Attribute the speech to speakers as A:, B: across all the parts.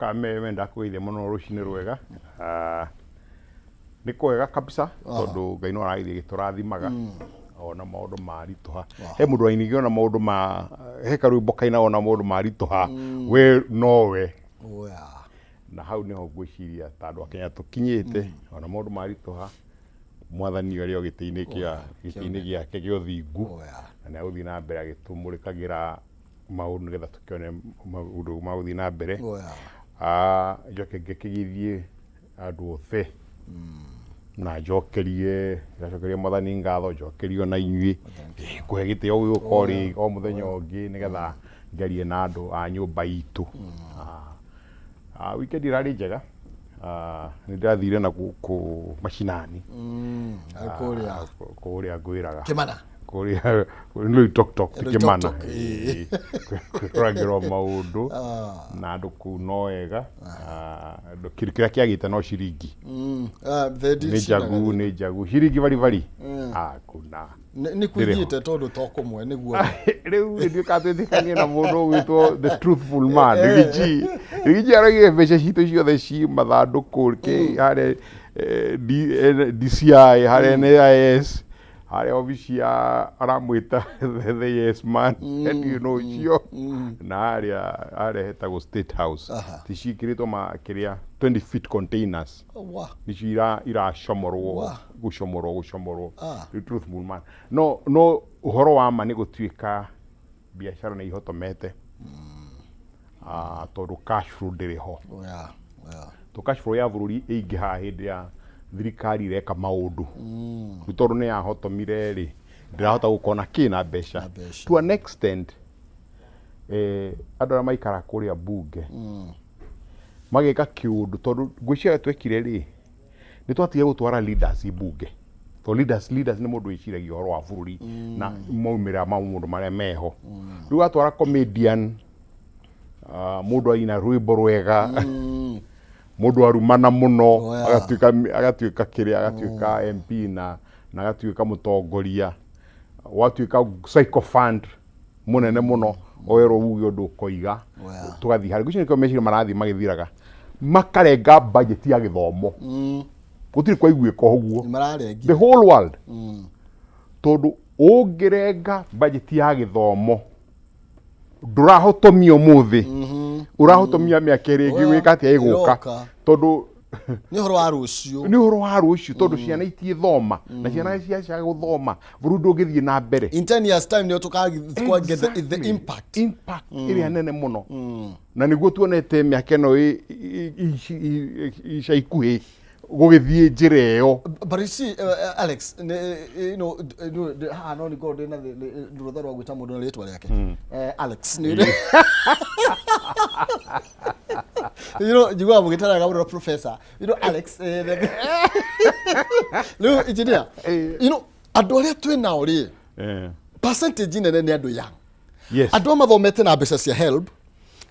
A: Kameme ndakũgeithia mũno rũcinĩ rwega. Ah, nĩ kwega kabisa tondũ Ngai no aragĩthiĩ agĩtũrathimaga ona maũndũ maritũha. He mũndũ wainĩire ona maũndũ ma he karwĩmbo kainagwo na maũndũ maritũha we nowe.
B: Oh, yeah.
A: Na hau nĩho ngwĩciria ta andũ a Kenya tũkinyĩte ona maũndũ maritũha mwathani arĩ o gĩtĩ-inĩ kĩa gĩtĩ-inĩ gĩake gĩa ũthingu
B: Oh, yeah.
A: na nĩ agũthiĩ na mbere agĩtũmũrĩkagĩra maũndũ nĩgetha tũkĩone maũndũ ma gũthiĩ na mbere.
B: Oh, yeah.
A: Ah, njoke ngĩkĩgeithie andũ othe na njokerie ngacokeria mwathani ngatho njokerie ona inyuĩ kũhe gĩtĩo gĩũka o rĩ o mũthenya ũngĩ nĩgetha njarie na andũ a nyũmba itũ. Ah, ah, weekend ĩrarĩ njega. Ah, nĩ ndĩrathire na gũkũ macinani.
B: Kũrĩa
A: Ah, kũrĩa ngwĩraga
B: Kĩmana.
A: Kũrĩa Loitoktok ti Kĩmana.
B: Loitoktok, ĩĩ.
A: Kwĩroragĩrwo maũndũ na andũ kũu no wega. Ah, kĩndũ kĩrĩa kĩagĩte no ciringi.
B: Ah, thendi
A: Nĩ
B: cinaga
A: njagu
B: thĩ.
A: nĩ njagu ciringi baribari hakuna.
B: Nĩ kũithiĩte tondũ to kũmwe nĩguo.
A: Rĩu rĩ nduĩka twĩtĩkanie na mũndũ ũgwĩtwo the truthful man Rigiji. Rigiji araugire mbeca citũ ciothe ci mathandũkũ kĩ harĩa DCI harĩa NIS harĩa obici ya aramwĩta the yes man ndiũĩ nũ ũcio na harĩa harĩa hetagwo State House ti ciĩkĩrĩtwo ma kĩrĩa 20 feet containers
B: Wa.
A: nicio iracomorwo
B: Wa.
A: gũcomorwo gũcomorwo.
B: Ah.
A: The truthful man no no ũhoro wa ma nĩ gũtuĩka biacara nĩ ihotomete. Ah, tondũ cash flow ndĩrĩ ho.
B: Oh, yeah. Yeah.
A: To cash flow ya bũrũri ĩingĩhaga hĩndĩ ya thirikari ĩreka maũndũ. Rĩu tondũ nĩ yahotomire rĩ, ndĩrahota gũkorwo na kĩ na mbeca.
B: Na mbeca.
A: To an extent andũ arĩa maikaraga kũrĩa mbunge mageka kĩũndũ tondũ ngwĩciria twekire rĩ nĩ twatigire gũtwara leaders i mbunge to leaders nĩ mũndũ wĩciragia ũhoro wa bũrũri na maumĩrĩra ma maũndũ marĩa meho. Rĩu watwara comedian, mũndũ aina rwĩmbo rwega, mũndũ arumana mũno,
B: Oh, yeah.
A: agatuĩka kĩrĩa agatuĩka MP na agatuĩka mũtongoria, watuĩka sycophant mũnene mũno werwo uge ũndũ ũkoiga.
B: Oh, yeah.
A: Tũgathiĩ harĩa ngwĩciria nĩkĩo meciria marathiĩ magĩthiraga makarenga budget ya gĩthomo. Gũtirĩ kwaiguĩka ũguo
B: Nĩ mararengia.
A: the whole world tondũ ũngĩrenga budget ya gĩthomo ndũrahotomia ũmũthĩ, ũrahotomia mĩaka ĩrĩa ĩngĩ
B: Oh,
A: gwĩka atĩa ĩgũka
B: ĩroka.
A: tondũ
B: Nĩ ũhoro wa rũciũ.
A: Nĩ ũhoro wa rũciũ tondũ ciana itiĩthoma na ciana ciacaga gũthoma bũrũri ndũngĩthiĩ na mbere.
B: In 10 years time nĩo tũka get the impact.
A: Impact ĩrĩa nene mũno na nĩguo tuonete mĩaka ĩno ica ikuhĩ gũgĩthiĩ njĩra ĩyo.
B: But you see, Alex, haha no nĩngorwo ndĩ na rũtha rwa gwĩta mũndũ na rĩtwa rĩake. Alex, nĩ njiguaga mũgĩtaraga mũno professor. Alex, rĩu engineer, andũ arĩa twĩ nao rĩ, percentage nene nĩ andũ young. Andũ aya mathomete na mbeca cia HELB,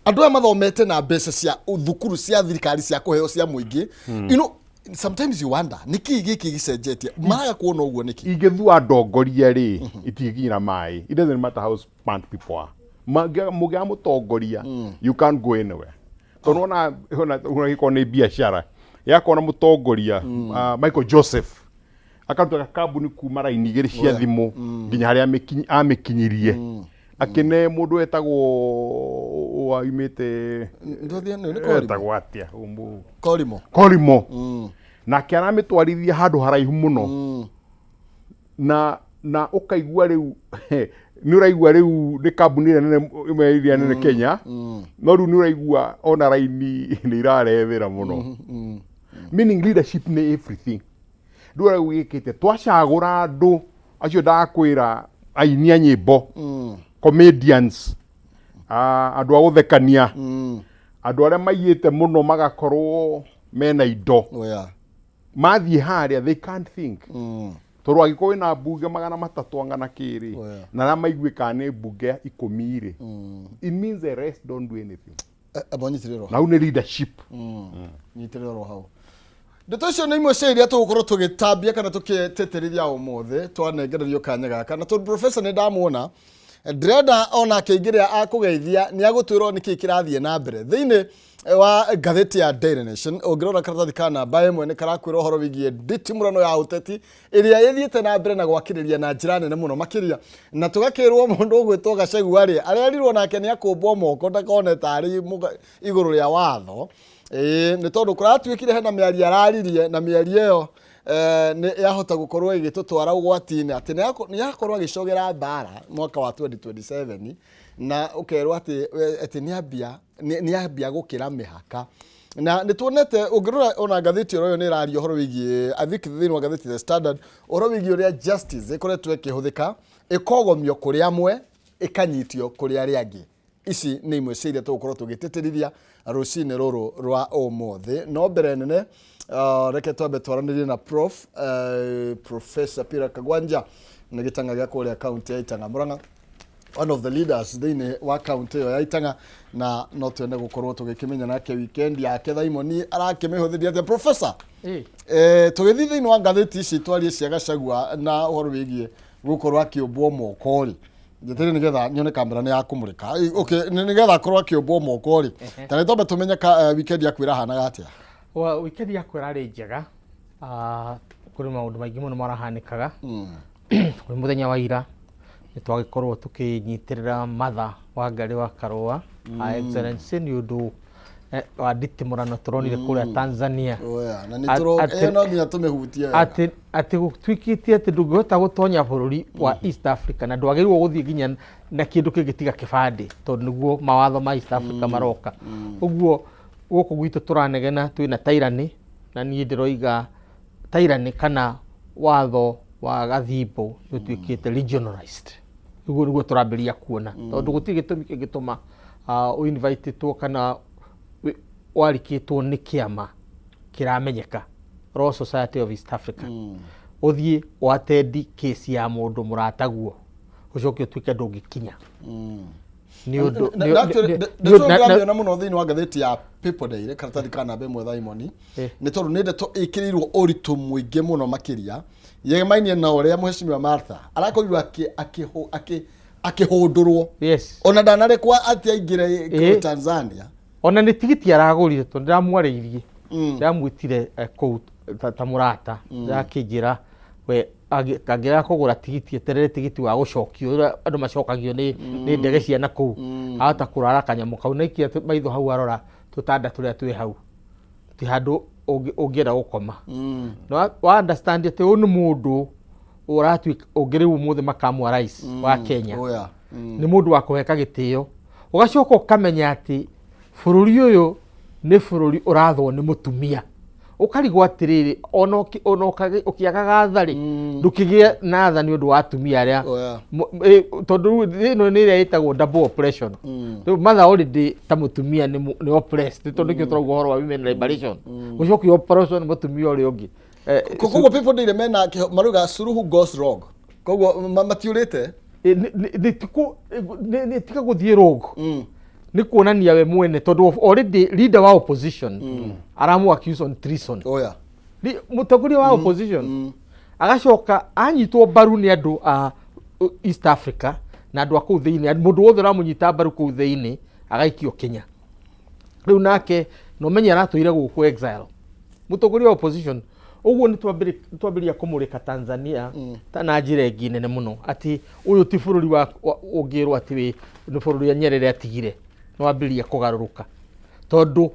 B: andũ aya mathomete na mbeca cia thukuru cia thirikari cia kũheo cia mũingĩ. Sometimes you wonder nĩkĩ gĩkĩ gĩcenjetie maraga kuona ũguo nĩkĩ.
A: Ingĩthua ndongoria rĩ itingĩkinyĩra maĩ. It doesn't matter how smart people are. Mũngĩaga mũtongoria you can't go anywhere tondũ ona gĩkorwo nĩ biacara yakorwo na mũtongoria, Michael Joseph akaruta kambuni kuma raini igĩrĩ cia thimũ nginya harĩa amĩkinyirie akĩne mũndũ wetagwo waumĩte
B: Ndũthiĩ nĩ Korimo.
A: Etagwo atĩa
B: Korimo.
A: Korimo nake aramĩtwarithia handũ haraihu mũno na ũkaigua rĩu nĩ ũraigua rĩu nĩ kambuni ĩrĩa nene ĩmwe ĩrĩa nene Kenya no rĩu nĩ ũraigua ona raini nĩ irarethera mũno, meaning leadership nĩ everything. Rĩu ũrĩa gwĩkĩte twacagũra andũ acio ndakwĩra aini a nyĩmbo, comedians, andũ a gũthekania, andũ arĩa maiyĩte mũno magakorwo mena indo
B: Oh, yeah.
A: mathiĩ harĩa they can't think tondũ angĩkorwo wĩna mbunge 300 angana kĩrĩ
B: Oh, yeah.
A: na arĩa maiguĩkaga nĩ mbunge 10 rĩ, it means the rest don't do anything.
B: Amba ũnyitĩrĩre
A: Na hau nĩ leadership.
B: Nyitĩrĩre oro hau. Ndeto icio nĩ imwe cia iria tũgũkorwo tũgĩtambia kana tũkĩtĩtĩrithia ũmũthĩ twanengererio kanya gaka na tondũ professor nĩ ndamuona. Ndĩrenda onake ingĩrĩa akũgeithia nĩ agũtwĩrwo nĩkĩ kĩrathiĩ na mbere thĩinĩ wa ngathĩti ya Daily Nation. Ũngĩrora karatathi ka namba 1 nĩ karakwĩra ũhoro wĩgiĩ nditimũrano ya ũteti ĩrĩa ĩthiĩte na mbere na gwakĩrĩria na njĩra nene mũno makĩria, na tũgakĩrwo mũndũ ũgwĩtwo Gachagua rĩ, arerirwo nake nĩ akũmbwo moko ndakone tarĩ igũrũ rĩa watho. Ĩĩ, nĩ tondũ kũratuĩkire hena mĩario araririe, na mĩario ĩyo nĩ yahota gũkorwo ĩgĩtũtwara ũgwati-inĩ atĩ nĩ akorwo agĩcogera mbara mwaka wa 2027, na ũkerwo atĩ nĩ ambia gũkĩra mĩhaka. Na nĩ tuonete, ũngĩrora ona ngathĩti oro ĩyo nĩ ĩraria ũhoro wĩgiĩ, I think thĩinĩ wa ngathĩti The Standard, ũhoro wĩgiĩ ũrĩa justice ĩkoretwo ĩkĩhũthĩka, ĩkogomio kũrĩ amwe, ĩkanyitio kũrĩ arĩa angĩ. Ici nĩ imwe cia iria tũgũkorwo tũgĩtĩtĩrithia rũcinĩ rũrũ rwa ũmũthĩ. No mbere nene, reke twambe twaranĩrie na Professor Peter Kagwanja, nĩ gĩtanga gĩa kũrĩa kaunti ya Itang'a Murang'a, one of the leaders thĩinĩ wa kaunti ĩyo ya Itang'a, na no twende gũkorwo tũgĩkĩmenya nake weekend yake Thaimoni arakĩmĩhũthĩria atĩa. Professor, tũgĩthiĩ thĩinĩ wa ngathĩti ici twarie cia Gachagua na ũhoro wĩgiĩ gũkorwo akĩũmbwo moko rĩ, njeterere nĩgetha nyone kamera nĩ yakũmũrĩka. Okay, nĩgetha akorwo akĩũmbwo moko rĩ, ta nĩ twambe tũmenye ka weekend yaku ĩrahanaga atĩa?
C: Well, weekend yakwa ĩrarĩ njega. Kũrĩ maũndũ maingĩ mũno marahanĩkaga. Kũrĩ mũthenya wa ira nĩ twagĩkorwo tũkĩnyitĩrĩra Martha Wangari wa Karũa, Her Excellency, nĩ ũndũ wa nditimũrano tũronire kũrĩa Tanzania.
B: Oh, yeah. Na nĩ ĩyo no nginya tũmĩhutie wega.
C: Atĩ gũtuĩkĩte atĩ ndũngĩhota gũtonya bũrũri wa East Africa na ndwagĩrĩirwo gũthiĩ nginya na kĩndũ kĩngĩ tiga kĩbandĩ, tondũ nĩguo mawatho ma East Africa maroka. Ũguo gũkũ gwitũ tũranegena twĩna tairani, na niĩ ndĩroiga tairani kana watho wa gathimbo nĩ ũtuĩkĩte regionalized. Ũguo nĩguo tũrambĩrĩria kuona, tondũ gũtirĩ gĩtũmi kĩngĩtũma ũinvitĩtwo kana warikĩtwo nĩ kĩama kĩramenyeka, Law Society of East Africa, ũthiĩ ũatendi case ya mũndũ mũrataguo, ũcoke ũtuĩke ndũngĩkinya. Nĩ ũndũ
B: ndeto ndĩramĩona mũno thĩinĩ wa ngathĩti ya People Daily, karatathi ka namba 1, Thaimoni, nĩ tondũ nĩ ndeto ĩkĩrĩirwo ũritũ mũingĩ mũno makĩria, yegemainie na ũrĩa Mheshimiwa Martha arakorirwo akĩhũndũrwo, ona ndanarekwo atĩ aingĩre Tanzania.
C: Ona nĩ tigiti aragũrire, tondũ ndĩramwarĩirie, ndĩramwĩtire kũu ta mũrata, akĩnjĩra we angĩaga kũgũra tigiti eterere tigiti wa gũcokio ũrĩa andũ macokagio nĩ ndege cia na kũu, ahota kũrara kanyamũ kau na ikia maitho hau, arora tũtanda tũrĩa twĩ hau, ti handũ ũngĩenda gũkoma. Na wa understand atĩ ũyũ nĩ mũndũ ũratuĩka ũngĩ rĩu ũmũthĩ makamu wa rais wa Kenya.
B: Oh, yeah.
C: Nĩ mũndũ wa kũheka gĩtĩo, ũgacoka ũkamenya atĩ bũrũri ũyũ nĩ bũrũri ũrathwo nĩ mũtumia, ũkarigwo atĩrĩrĩ, ona ũkĩagaga tha rĩ, ndũkĩgĩe na tha nĩ ũndũ wa atumia arĩa
B: Oh, yeah.
C: Tondũ rĩu ĩno nĩ ĩrĩa ĩtagwo double oppression. Rĩu mother already ta mũtumia nĩ oppressed, tondũ nĩkĩo tũrauga ũhoro wa women liberation, ũcoke oppression nĩ mũtumia ũrĩa ũngĩ.
B: Koguo People Daily mena marauga Suluhu goes wrong, koguo matiũrĩte.
C: Nĩ tiga gũthiĩ rogue, nĩ kuonania we mwene, tondũ already leader wa opposition aramu accuse on treason.
B: Oh, yeah.
C: Mũtongoria wa opposition agacoka anyitwo mbaru nĩ andũ a East Africa na andũ a kũu thĩinĩ, mũndũ wothe ũramũnyita mbaru kũu thĩinĩ agaikio Kenya. Rĩu nake na ũmenye aratũire gũkũ exile, mũtongoria wa opposition. Ũguo nĩ twambĩrĩria kũmũrĩka Tanzania ta na njĩra ĩngĩ nene mũno, atĩ ũyũ ti bũrũri wa ũngĩrwo atĩ nĩ bũrũri wa Nyerere atigire, nĩ wambĩrĩria kũgarũrũka, tondũ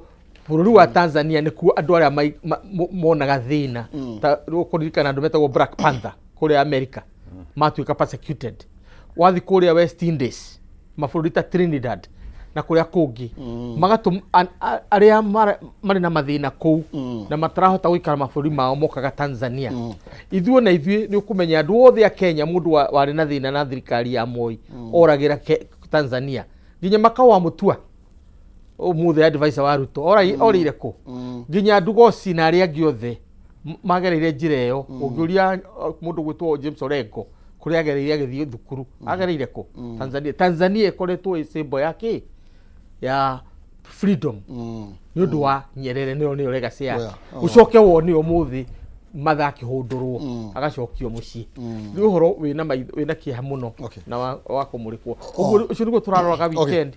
C: bũrũri wa Tanzania nĩkuo andũ arĩa monaga thĩna, ta kũririkana andũ metagwo Black Panther kũrĩa America matuĩka persecuted. Wathiĩ kũrĩa West Indies, mabũrũri ta Trinidad na kũrĩa kũngĩ, arĩa marĩ na mathĩna kũu na matarahota gũikara mabũrũri mao mokaga Tanzania. Ithuĩ na ithuĩ nĩ ũkũmenya andũ othe a Kenya, mũndũ warĩ na thĩna na thirikari ya Moi oragĩra Tanzania, nginya Makau wa Mutua, ũmũthĩ advisor wa Ruto, orĩire kũ? Nginya Ndugoci na arĩa angĩ othe magereire njĩra ĩyo. Ũngĩũria mũndũ gwĩtwo James Orengo kũrĩa agereire agĩthiĩ thukuru, agereire kũ? Tanzania. Tanzania ĩkoretwo ĩ symbol ya kĩ? Ya freedom, nĩ ũndũ wa Nyerere, nĩyo legacy yake.
B: Oh.
C: Ũcoke wone ũmũthĩ Martha akĩhũndũrwo agacokio mũciĩ. Nĩ ũhoro wĩna wĩna kĩeha mũno na wa kũmũrĩkwo. Ũguo ũcio nĩguo tũraroraga weekend.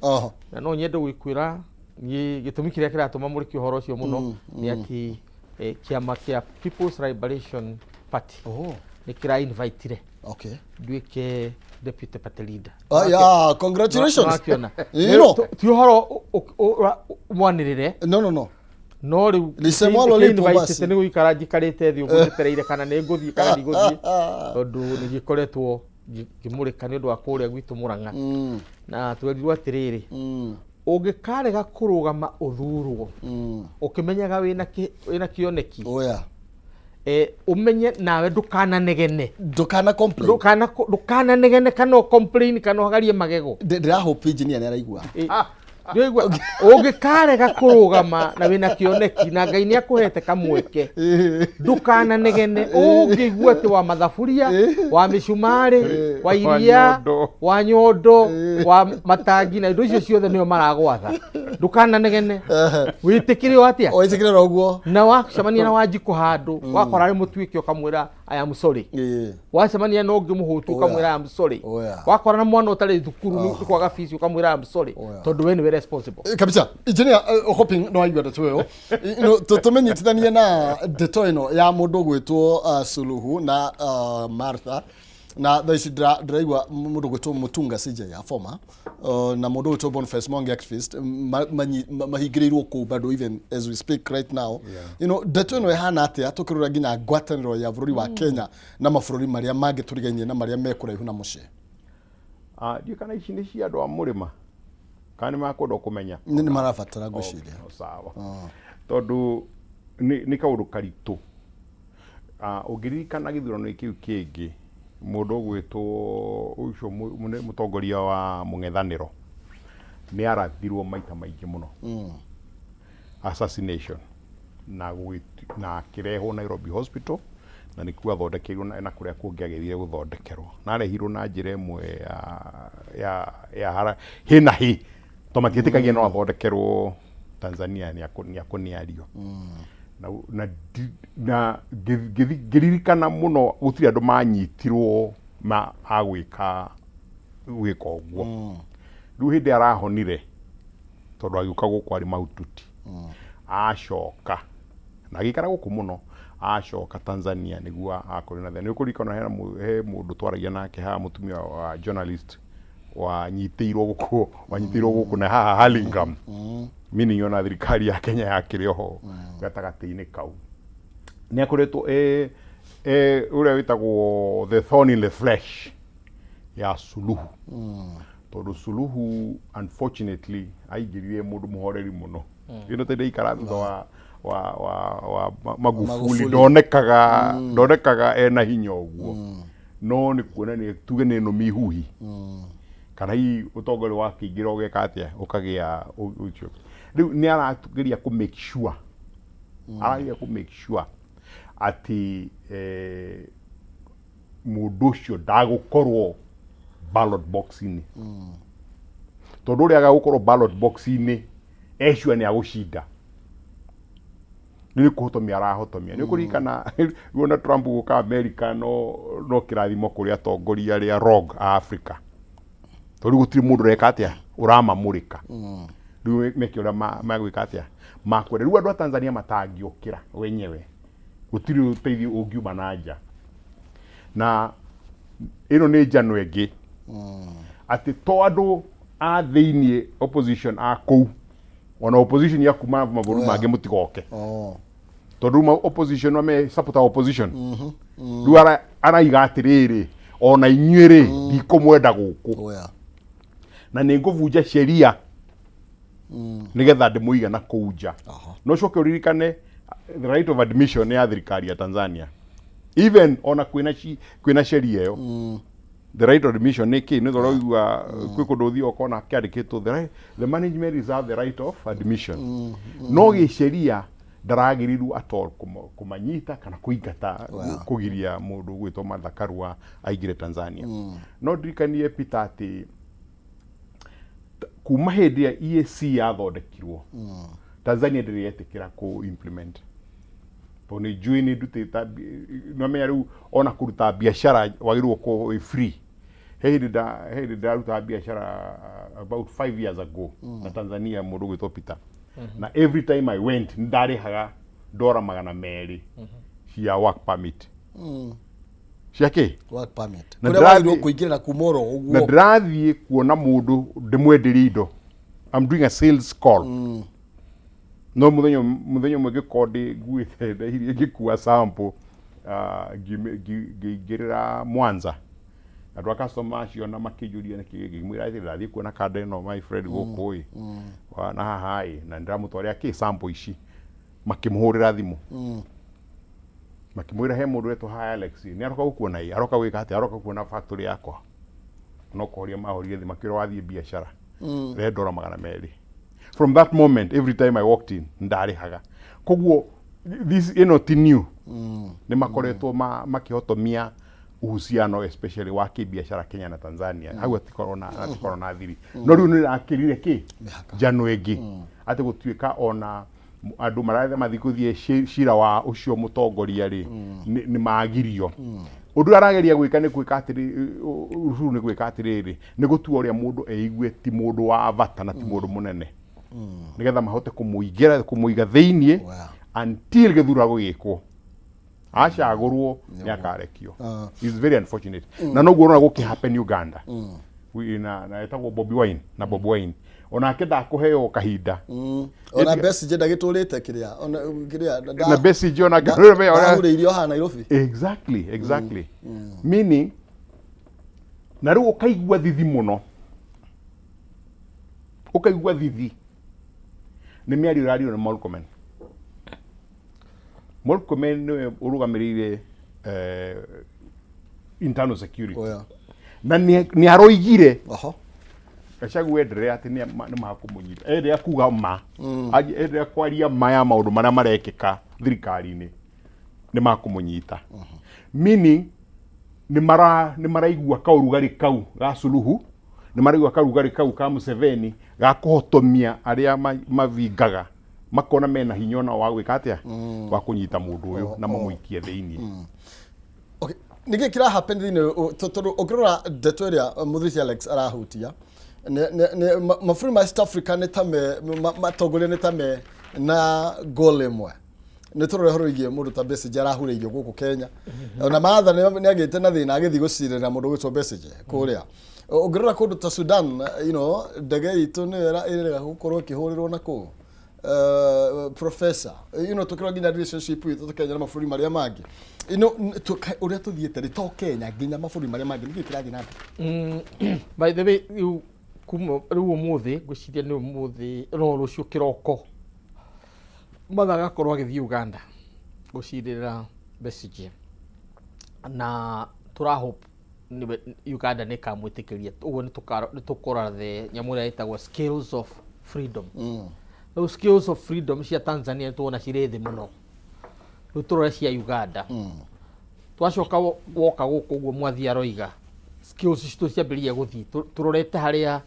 C: Na no nyende gwĩkwĩra niĩ gĩtũmi kĩrĩa kĩratũma mũrĩki ũhoro ũcio mũno nĩ atĩ kĩama kĩa People's Liberation Party nĩ kĩra invitire nduĩke deputy party leader.
B: Ah, yeah, congratulations.
C: Nĩwakĩona.
B: You know.
C: Ti ũhoro mwanĩrĩre.
B: No, no, no.
C: No rĩu
B: Lisemwalo lipo basi.
C: Nĩ gũikara njikarĩte thĩ ũguo njetereire kana nĩ ngũthiĩ kana ndigũthiĩ, tondũ nĩ gĩkoretwo ngĩmũrĩka nĩ ũndũ wa kũrĩa gwitũ Mũrang'a. Na twerirwo atĩrĩrĩ, ũngĩkarega kũrũgama ũthurwo ũkĩmenyaga wĩna kĩoneki,
B: Oh, yeah.
C: Ũmenye nawe ndũkananegene.
B: Ndũkana complain.
C: Ndũkananegene kana ũ complain kana ũhagarie magego.
B: Ndĩrahope engineer nĩ araigua.
C: Ndĩraigua ũngĩkarega kũrũgama na wĩna kĩoneki na Ngai nĩ akũhete kamweke, ndũkananegene. Ũngĩigua atĩ wa mathaburia, wa mĩcumarĩ, wa iria,
A: nyondo.
C: Wa nyondo, wa matangi na indo icio ciothe nĩo maragwatha, ndũkananegene, wĩtĩkĩre o atĩa.
B: Wĩtĩkĩre oro ũguo.
C: Na wacemania na Wanjikũ handũ wakora arĩ mũtuĩke, ũkamwĩra, "I am sorry." Wacemania na ũngĩ mũhũtu, ũkamwĩra, "I am sorry." Wakora na mwana ũtarĩ thukuru nĩ kwaga fees, ũkamwĩra, "I am sorry," tondũ we nĩwe responsible.
B: Kabisa engineer, hoping no aigua ndeto ĩyo. Tũmĩnyitithanie na ndeto ĩno ya mũndũ ũgwĩtwo Suluhu na Martha, na thaa ici ndĩraigua mũndũ ũgwĩtwo Mutunga CJ ya former na mũndũ ũgwĩtwo Boniface Mwangi activist mahingĩrĩirwo kũu bado even as we speak right now. Ndeto ĩno ĩhana atĩa tũkĩrora nginya ngwatanĩro ya bũrũri wa Kenya na mabũrũri marĩa mangĩ tũrigainie na marĩa me kũraihu na mũciĩ?
A: Ah, ndiũĩ kana ici nĩ cia andũ a mũrĩma kana nĩ makwenda kũmenya.
B: Nĩ marabatara ngwĩciria.
A: Okay, sawa, tondũ nĩ kaũndũ karitũ. Ah, ũngĩririkana gĩthurano kĩu kĩngĩ, mũndũ ũgwĩtwo ũcio mũtongoria wa mũng'ethanĩro nĩ arathirwo maita maingĩ mũno, assassination, na akĩrehwo Nairobi Hospital na nĩkuo athondekeirwo na kũrĩa kũngĩ agĩthire gũthondekerwo, na arehirwo na njĩra ĩmwe ya hĩ na hĩ, tondũ matiĩtĩkagia no athondekerwo Tanzania nĩ akũnĩario. Na ngĩririkana mũno gũtirĩ andũ manyitirwo ma agwĩka gwĩka ũguo. Rĩu hĩndĩ arahonire, tondũ agĩũka gũkũ arĩ mahututi, acoka na agĩikara gũkũ mũno, acoka Tanzania nĩguo akorwo na thĩna. Nĩ ũkũririkana he mũndũ twaragia nake haha, mũtumia wa journalist wanyitĩirwo gũkũ na haha Hurlingham, meaning ona thirikari ya Kenya yakĩrĩ oho gatagatĩ-inĩ kau. Nĩ akoretwo e ũrĩa wĩtagwo the thorn in the flesh ya Suluhu, tondũ Suluhu unfortunately aingĩrire mũndũ mũhoreri mũno ĩno tende ikara thutha wa Magufuli.
B: Magufuli.
A: Ndonekaga ena hinya ũguo, no nĩ kuonania tuge nĩ nũmi ihuhi kana hihi ũtongoria wakĩingĩra ũgeka atĩa ũkagĩa ũcio. Rĩu nĩ arageria kũ make sure, arageria kũ make sure atĩ mũndũ ũcio ndagũkorwo ballot box-inĩ, tondũ ũrĩa agagũkorwo ballot box-inĩ ecua nĩ agũcinda, nĩ kũhotomia arahotomia. Nĩ ũkũririkana wona Trump gũka America no kĩrathimo kũrĩ atongoria arĩa rogue a Africa, tondũ rĩu gũtirĩ mũndũ ũreka atĩa ũramamũrĩka. Rĩu meke ũrĩa magwĩka atĩa makwenda. Rĩu andũ a Tanzania matangĩũkĩra wenyewe, gũtirĩ ũteithio ũngiuma na nja, na ĩno nĩ njano ĩngĩ atĩ to andũ a thĩiniĩ opposition a kũu, ona opposition ya kuma mabũrũri mangĩ mũtigoke, tondũ rĩu opposition ame support opposition rĩu araiga atĩrĩrĩ, ona inyuĩ rĩ, ndikũmwenda gũkũ na nĩ ngũbunja sheria nĩgetha ndĩmũiga na kũu nja. No coke ũririkane the right of admission ya thirikari ya Tanzania, even ona kwĩna sheria ĩyo, the right of admission nĩ kĩ? Nĩ ũraigua kwĩ kũndũ ũthiĩ ũkona kĩandĩkĩtwo the management reserve the right of admission, no gĩsheria ndaragĩrĩirwo at all kũmanyita kana kũingata, kũgiria mũndũ ũgwĩtwo Martha Karua aingĩre Tanzania. No ndirikanie Peter atĩ kuma hĩndĩ ya EAC yathondekirwo, Tanzania ndĩrĩ yetĩkĩra kũ implement. Tondũ nĩ njũĩ nĩ ndutĩte nĩwamenya rĩu ona kũruta biacara wagĩrĩirwo gũkorwo wĩ free. He hĩndĩ nda he hĩndĩ ndarutaga biacara about 5 years ago na Tanzania, mũndũ ũgwĩtwo Peter, na every time I went nĩ ndarĩhaga dora 200 cia work permit. Cia kĩ?
B: Work permit.
A: Na
B: kũrĩa wagĩrĩirwo kũingĩra kuma oro
A: na
B: ũguo.
A: Ndĩrathiĩ kuona mũndũ ndĩmwenderie indo, I'm doing a sales call, no mũthenya ũmwe ngĩkorwo ndĩ nguĩte ndehirie ngĩkua sample, ngĩingĩrĩra Mwanza, andũ a customer acio na makĩnjũria nĩkĩ, ngĩmwĩra atĩ ndathiĩ kuona kanda ĩno, my friend, gũkũ ĩ na haha ĩ, na nĩndĩramũtwarĩra kĩ sample ici. Makĩmũhũrĩra thimũ, makĩmwĩra he mũndũ wetwo haha Alex, nĩ aroka gũkuona ĩ, aroka gwĩka atĩa, aroka kuona factory yakwa. No kũhoria mahorire thimũ, makĩra wathiĩ biacara rehe dora 200. From that moment, every time I walked in ndarĩhaga. Koguo this ĩno ti new, nĩ makoretwo makĩhotomia uhusiano, especially wa kĩbiacara Kenya na Tanzania. Hau hatikorwo na thiri, no rĩu nĩ rakĩrire kĩ njano ĩngĩ atĩ gũtuĩka ona andũ marathe mathiĩ gũthiĩ cira wa ũcio mũtongoria rĩ, nĩ magirio. Ũndũ ũrĩa arageria gwĩka nĩ gwĩka atĩrĩ, Uhuru nĩ gwĩka atĩrĩrĩ, nĩ gũtua ũrĩa mũndũ eigue ti mũndũ wa bata na ti mũndũ mũnene, nĩgetha mahote kũmũingĩra, kũmũiga thĩiniĩ until gĩthurano gĩkwo, acagũrwo nĩ akarekio. It's very unfortunate, na noguo ũrona gũkĩ happen Uganda. Na etagwo Bobi Wine, na Bobi Wine onake ndakũheo kahinda.
B: Ona Besigye ndagĩtũrĩte kĩrĩa ona kĩrĩa
A: Na Besigye onake
B: ndahurĩirio haha Nairobi.
A: Exactly. Meaning na rĩu ũkaigua thithi mũno, ũkaigua thithi nĩ mĩario ĩrario nĩ Murkomen. Murkomen nĩwe ũrũgamĩrĩire internal security. Na nĩ aroigire Gachagua enderea atĩ nĩ makũmũnyita, enderea kuga ma, enderea kwaria ma ya maũndũ marĩa marekĩka thirikari-inĩ, nĩ makũmũnyita. Meaning nĩ maraigua kaũrugarĩ kau ga Suluhu, nĩ maraigua kaũrugarĩ kau ka Museveni ga kũhotomia arĩa mavingaga, makona mena hinya ona wa gwĩka atĩa, wa kũnyita mũndũ ũyũ na mamũikie thĩiniĩ.
B: Okay. Nĩkĩ kĩra happen thĩinĩ tondũ ũngĩrora ndeto ĩrĩa mũthuri Alex arahutia mabũrũri ma East Africa nĩ ta me matongoria nĩ ta me na goal ĩmwe. Nĩ tũrore ũhoro wĩgiĩ mũndũ ta Besigye arahurĩirio gũkũ Kenya, ona Martha nĩ agĩte na thĩna agĩthiĩ gũcirĩra mũndũ ũgwĩtwo Besigye kũrĩa. Ũngĩrora kũndũ ta Sudan, ndege itũ nĩyo ĩrega gũkorwo ĩkĩhũrĩrwo na kũu. Professor, tukĩrora nginya relationship itũ Kenya na mabũrũri marĩa mangĩ, ũrĩa tũthiĩte rĩ, to Kenya, nginya mabũrũri marĩa mangĩ, nĩkĩ kĩrathiĩ na
C: mbere? By the way, rĩu kuma rĩu ũmũthĩ, ngwĩciria nĩ ũmũthĩ no rũciũ kĩroko, Martha agakorwo agĩthiĩ Uganda gũcirĩra Besigye, na tũra hope nĩwe Uganda nĩ ĩkamwĩtĩkĩria. Ũguo nĩ tũkũrora the nyamũ ĩrĩa ĩtagwo scales of freedom. Rĩu scales of freedom cia Tanzania nĩ tuona cirĩ thĩ mũno, rĩu tũrore cia Uganda. Twacoka woka gũkũ ũguo mwathi aroiga skills citũ ciambĩrĩria gũthiĩ tũrorete harĩa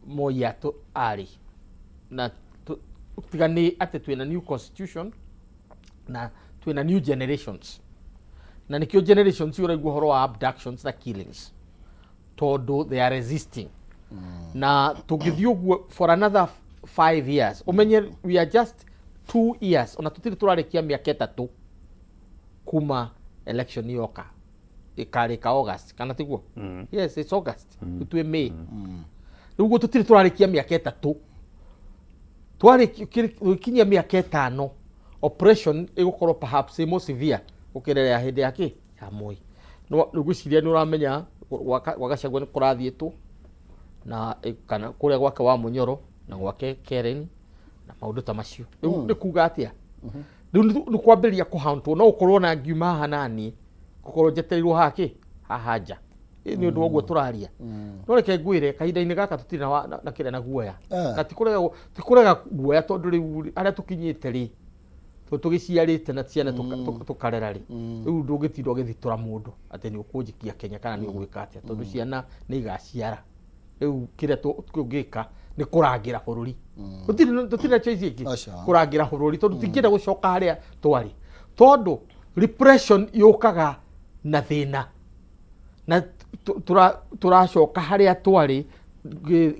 C: Moi arĩ na tiga nĩ atĩ twĩna new constitution na twĩna new generations, na nĩkĩo generations ũraigua ũhoro wa abductions na killings, tondũ they are resisting. Na tũngĩthiĩ ũguo for another 5 years, ũmenye we are just 2 years, ona tũtirĩ tũrarĩkia mĩaka 3 kuma election yoka ĩkarĩka August, kana tiguo? Yes, it's August. Rĩu twĩ May, rĩu ũguo tũtirĩ tũrarĩkia mĩaka 3. Twarĩkinyia mĩaka 5, operation ĩgũkorwo perhaps ĩ more severe gũkĩra ĩrĩa ya hĩndĩ ya kĩ ya Moi. No ngwĩciria nĩ ũramenya gwa Gachagua nĩ kũrathiĩtwo na kana kũrĩa gwake wa Munyoro na gwake Keren na maũndũ ta macio. Rĩu nĩ kuga atĩa? Rĩu nĩ kwambĩrĩria kũhauntwo, no ũkorwo na ngiuma haha naniĩ gũkorwo njetereirwo haha kĩ haha nja. Ĩ, nĩ ũndũ wa ũguo tũraria, no reke ngwĩre kahinda-inĩ gaka tũtirĩ na kĩrĩa na guoya. Na ti kũrega guoya, tondũ rĩu harĩa tũkinyĩte rĩ, tondũ tũgĩciarĩte na ciana tũkarera rĩ, rĩu ndũngĩtinda ũgĩthitũra mũndũ atĩ nĩ ũkũnjikia Kenya kana nĩ ũgwĩka atĩa, tondũ ciana nĩ igaciara. Rĩu kĩrĩa tũngĩka nĩ kũrangĩra bũrũri. Tũtirĩ na choice ĩngĩ.
B: Aca.
C: Kũrangĩra bũrũri, tondũ tingĩenda gũcoka harĩa twarĩ. Tondũ repression yũkaga na thĩna na tũracoka harĩa twarĩ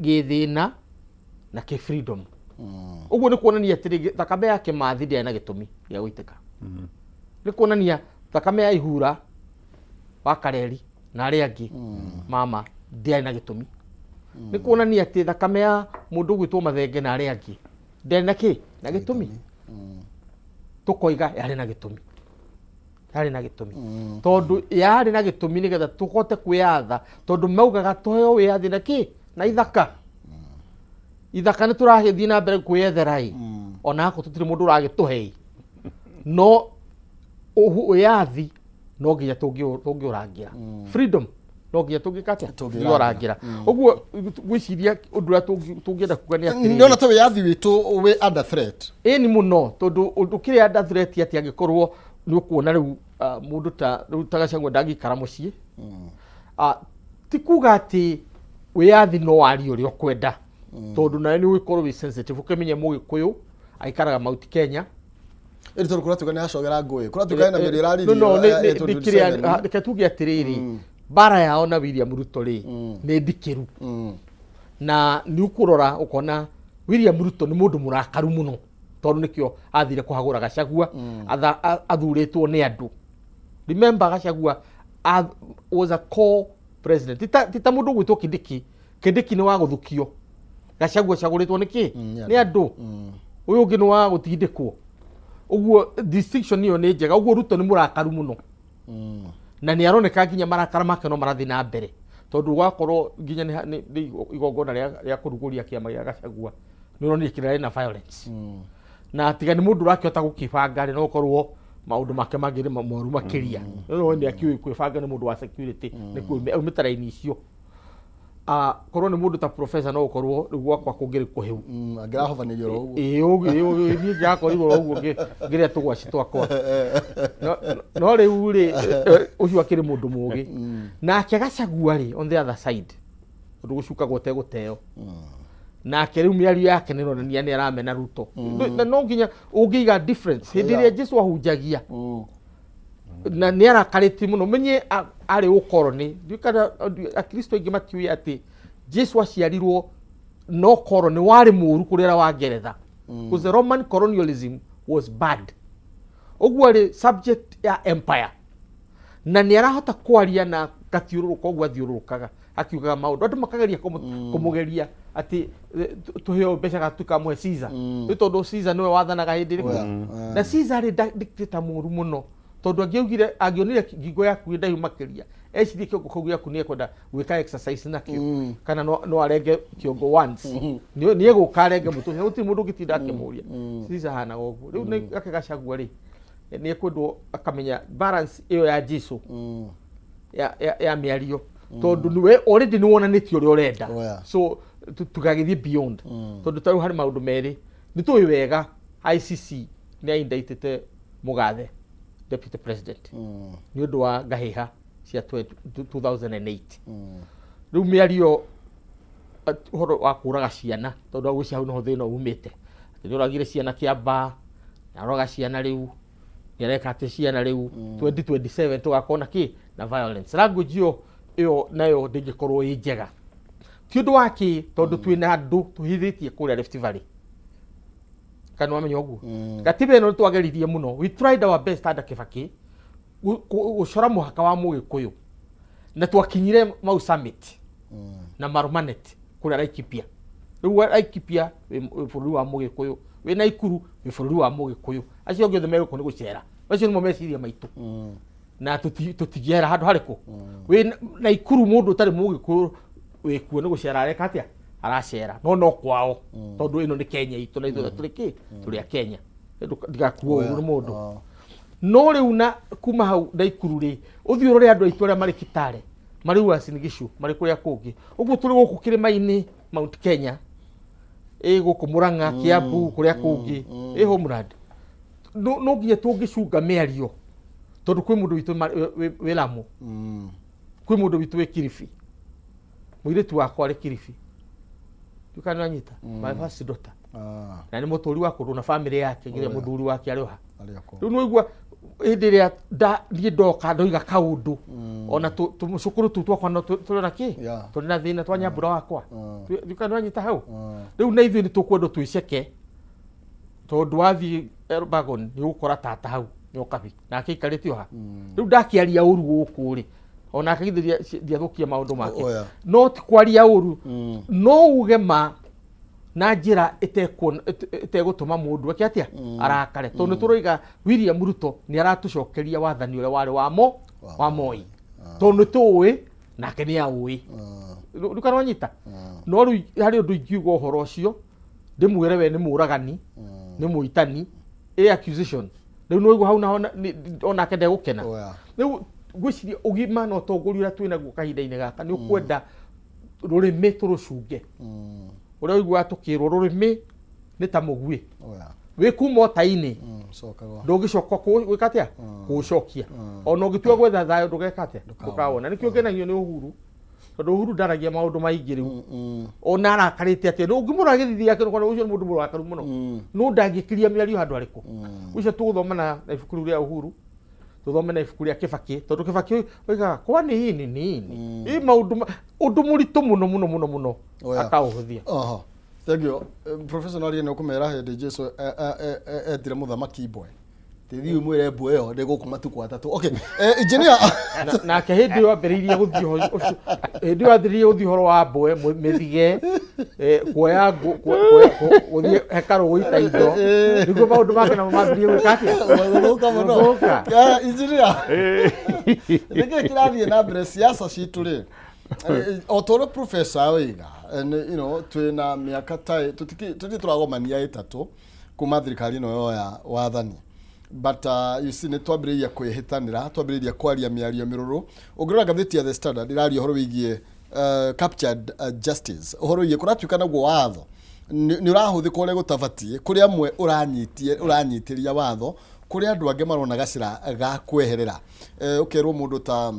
C: gĩthĩna na kĩ freedom. Ũguo nĩ kuonania atĩrĩ, thakame ya Kĩmathi ndĩarĩ na gĩtũmi gĩa gũitĩka. Nĩ kuonania thakame ya Ihura wa Kareri na arĩa angĩ mama ndĩarĩ na gĩtũmi. Nĩ kuonania atĩ thakame ya mũndũ ũgwĩtwo Mathenge na arĩa angĩ ndĩarĩ na kĩ na gĩtũmi. Tũkoiga yarĩ na gĩtũmi, yarĩ na gĩtũmi tondũ yarĩ na gĩtũmi nĩgetha tũhote kwĩyatha, tondũ maugaga tũheo wĩyathi na kĩ na ithaka. Ithaka nĩ tũragĩthiĩ na mbere kwĩyethera ĩ, ona akorwo tũtirĩ mũndũ ũragĩtũhe ĩ, no wĩyathi no nginya tũngĩũrangĩra. Freedom no nginya tũngĩka atĩa? Tũngĩũrangĩra. Ũguo ngwĩciria ũndũ ũrĩa tũngĩenda kuga nĩ atĩrĩrĩ,
B: Nĩona ta wĩyathi witũ wĩ under threat?
C: Ĩni mũno, tondũ ũndũ kĩrĩa under threat atĩ angĩkorwo nĩ ũkuona rĩu mũndũ ta rĩu ta Gachagua ndangĩikara mũciĩ. Ti kuga atĩ wĩyathi no warie ũrĩa ũkwenda, tondũ nawe nĩ ũgĩkorwo wĩ sensitive ũkĩmenye Mũgĩkũyũ aikaraga Mount Kenya.
B: Ĩndĩ tondũ kũratuĩka nĩ acogera ngũĩ, kũratuĩka ena mĩario ĩraririo.
C: No, nĩ kĩrĩa, reke tuge atĩrĩrĩ, mbara yao na William Ruto rĩ nĩ ndikĩru, na nĩ ũkũrora ũkona William Ruto nĩ mũndũ mũrakaru mũno, tondũ nĩkĩo athire kũhagũra Gachagua athurĩtwo nĩ andũ. Remember, Gachagua was a core president, ti ta mũndũ ũgwĩtwo Kindiki. Kindiki nĩ wa gũthukio, Gachagua acagũrĩtwo nĩ kĩ? Nĩ andũ. Ũyũ ũngĩ nĩ wa gũtindĩkwo. Ũguo distinction ĩyo nĩ njega. Ũguo Ruto nĩ mũrakaru mũno na nĩ aroneka nginya marakara make no marathiĩ na mbere, tondũ gwakorwo nginya nĩ igongona rĩa kũrugũria kĩama gĩa Gachagua, nĩ ũronire kĩrĩa na violence, na tiga nĩ mũndũ ũrakĩhota gũkĩbanga rĩ, no ũkorwo maũndũ make mangĩ nĩ moru makĩria. No nĩ akĩũĩ kwĩbanga, nĩ mũndũ wa security, nĩ aumĩte raini icio. Korwo nĩ mũndũ ta professor, no ũkorwo rĩu gwakwa kũngĩrĩ kũhĩu.
B: Angĩrahobanĩrio oro ũguo.
C: Ĩĩ, niĩ ngĩrakorirwo oro ũguo ngĩrĩa tũgwaci twakwa. No rĩu rĩ, ũcio akĩrĩ mũndũ mũgĩ. Nake Gachagua rĩ, on the other side, ũndũ gũcukagwo ũtegũteo, nake rĩu mĩario yake nĩ ĩronania nĩ aramena Ruto. Na no nginya ũngĩiga difference hĩndĩ ĩrĩa Jesu ahunjagia na nĩ arakarĩtie mũno, menye arĩ ũkoroni. Ndiũĩ kana akristo aingĩ matiũĩ atĩ Jesu aciarirwo no koroni warĩ mũũru kũrĩ arĩa wa Ngeretha, because the Roman colonialism was bad. Ũguo arĩ subject ya empire na nĩ arahota kwaria na gathiũrũrũka ũguo athiũrũrũkaga akiugaga maũndũ, andũ makageria kũmũgeria atĩ tũheo mbeca kana tũkamũhe Caesar, nĩ tondũ Caesar nĩwe wathanaga hĩndĩ ĩrĩkũ. Na Caesar arĩ dictator mũũru mũno, tondũ angĩaugire, angĩonire ngingo yaku ĩ ndaihu makĩria, ecirie kĩongo kĩu gĩaku nĩ ekwenda gwĩka exercise nakĩo, kana no arenge kĩongo once, nĩ egũka arenge mũtwe ũcio, gũtirĩ mũndũ ũngĩtinda akĩmũria. Caesar ahanaga ũguo. Rĩu nĩ ake Gachagua rĩ, nĩ ekwendwo akamenya balance ĩyo ya Jesu ya mĩario, tondũ nĩwe already nĩ wonanĩtie ũrĩa ũrenda. So tũgagĩthiĩ beyond, tondũ tarĩu harĩ maũndũ merĩ nĩ tũĩ wega. ICC nĩ aindictĩte Mũgathe deputy president nĩ ũndũ wa ngahĩha cia 2008. Rĩu mĩario ũhoro wa kũraga ciana, tondũ agwĩcia hau noho thĩna umĩte, atĩ nĩ ũragire ciana Kĩambaa, nĩ aroraga ciana, rĩu nĩ areka atĩ ciana rĩu 2027 tũgakorwo na kĩ na violence language ĩyo nayo ndĩngĩkorwo ĩ njega. Ti ũndũ wa kĩ, tondũ twĩna andũ tũhithĩtie kũrĩa Rift Valley, kana wamenya ũguo gatiba ĩno nĩ twageririe mũno. We tried our best under Kibaki gũcora mũhaka wa Mũgĩkũyũ, na twakinyire Mau Summit na Marumanet kũrĩa Laikipia. Rĩu Laikipia wĩ bũrũri wa Mũgĩkũyũ, wĩ Naikuru wĩ bũrũri wa Mũgĩkũyũ, acio angĩ othe megũkũ nĩ gũcera. Macio nĩmo meciria maitũ na tũtingĩehera handũ harĩkũ wĩ Naikuru. Mũndũ ũtarĩ Mũgĩkũyũ wĩkuo nĩ gũcera areka atĩa? Aracera, no kwao, tondũ ĩno nĩ Kenya itũ na ithuothe tũrĩ kĩ tũrĩ a Kenya. Ndigakuo ũru nĩ mũndũ. No rĩu na kuma hau Naikuru rĩ, ũthiĩ ũrore andũ aitũ arĩa marĩ Kitale, marĩ Uasin Gishu, marĩ kũrĩa kũngĩ ũguo tũrĩ gũkũ kĩrĩma-inĩ Mount Kenya, ĩ gũkũ Murang'a, Kiambu, kũrĩa kũngĩ ĩ homeland, no nginya tũngĩcunga mĩario, tondũ kwĩ mũndũ witũ wĩ Lamu, kwĩ mũndũ witũ wĩ Kilifi. Mũirĩtu wakwa arĩ Kilifi, ndikana nyita, my first daughter.
B: Ah,
C: Na nĩ mũtũri wa kũndũ na bamĩrĩ yake nginya mũthuri wake arĩ o ha.
B: Arĩ o kũu.
C: Rĩu nĩwaigua hĩndĩ ĩrĩa niĩ ndoka ndoiga kaũndũ ona tũmũcũkũrũ tũu twakwa no tũrĩ na kĩ tũrĩ na thĩna twa nyambura wakwa. Nĩ wanyita hau. Rĩu na ithuĩ nĩ tũkwendwo twĩceke, tondũ wathiĩ Elbagon nĩ ũgũkora tata hau nyokabi nake aikarĩte o ha. Rĩu ndakĩaria ũru gũkũ rĩ, onake githĩ ndiathũkia maũndũ make?
B: Oh, yeah.
C: No ti kwaria ũru, no uge ma na njĩra ĩtegũtũma mũndũ eke atĩa, arakare, tondũ nĩ tũroiga William Ruto nĩ aratũcokeria wathani ũrĩa warĩ wa mo wa Moi, tondũ nĩ tũĩ nake nĩ aũĩ. Rĩu kana wanyita, no rĩu harĩ ũndũ ingiuga ũhoro ũcio ndĩmwĩre we nĩ mũragani, nĩ mũitani, ĩ accusation rĩu nĩ waigua hau naho onake ndegũkena.
B: Oh, yeah.
C: Rĩu ngwĩciria ũgima na ũtongoria ũrĩa twĩ naguo kahinda-inĩ gaka nĩ ũkwenda rũrĩmĩ tũrũcunge. Ũrĩa ũiguaga tũkĩrwo rũrĩmĩ nĩ ta mũguĩ.
B: Oh, yeah.
C: Wĩ kuma ũta-inĩ,
B: Cokaga.
C: ndũngĩcoka gwĩka atĩa, kũũcokia. Ona ũngĩtua gwetha thayũ, ndũgeka atĩa, ndũkawona. Nĩkĩo ngenagio nĩ Uhuru, tondũ Uhuru ndaragia maũndũ maingĩ rĩu. Ona arakarĩte atĩa, no ũngĩmũrora gĩthithi gĩake nĩũkona ũcio nĩ mũndũ mũrakaru mũno, no ndangĩkiria mĩario handũ harĩkũ. Ũcio tũgũthoma na ibuku rĩu rĩa Uhuru, tũthome na ibuku rĩa Kibaki, tondũ Kibaki oigaga kwani hii ni nini, hii maũndũ ũndũ mũritũ mũno mũno mũno mũno.
B: Oh, yeah.
C: Akaũhũthia.
B: Oho. Thank you. Professor Norie, nĩ ũkũmera hĩndĩ Jesu etire mũthamaki mbwe. Tĩthiĩ mwĩre mbwe ĩyo ndĩ gũkũ matukũ 3. Okay. Engineer.
C: Nake hĩndĩ ĩyo ambĩrĩirie gũthiĩ ũcio, hĩndĩ ĩyo ambĩrĩirie gũthiĩ ũhoro wa mbwe, mĩthige, kuoya gũthiĩ hekarũ gũita indo, nĩguo maũndũ make namo mambĩrĩrie gwĩka atĩa?
B: Gũthũka mũno.
C: Gũthũka.
B: Engineer. Nĩkĩĩ kĩrathiĩ na mbere siasa citũ rĩ? O ta ũrĩa professor oiga, and, twĩna mĩaka ta tũtirĩ tũragomania 3 kuma thirikari ĩno yoya wathani, but you see, nĩ twambĩrĩirie kwĩhĩtanĩra, twambĩrĩirie kwaria mĩario mĩrũrũ. Ũngĩrora ngathĩti ya The Standard ĩraria ũhoro wĩgiĩ captured justice, ũhoro wĩgiĩ kũratuĩka naguo watho nĩ ũrahũthĩka ũrĩa gũtabatiĩ. Kũrĩ amwe ũranyitĩria watho, kũrĩ andũ angĩ marona gacĩra ga kweherera. Ũkerwo mũndũ ta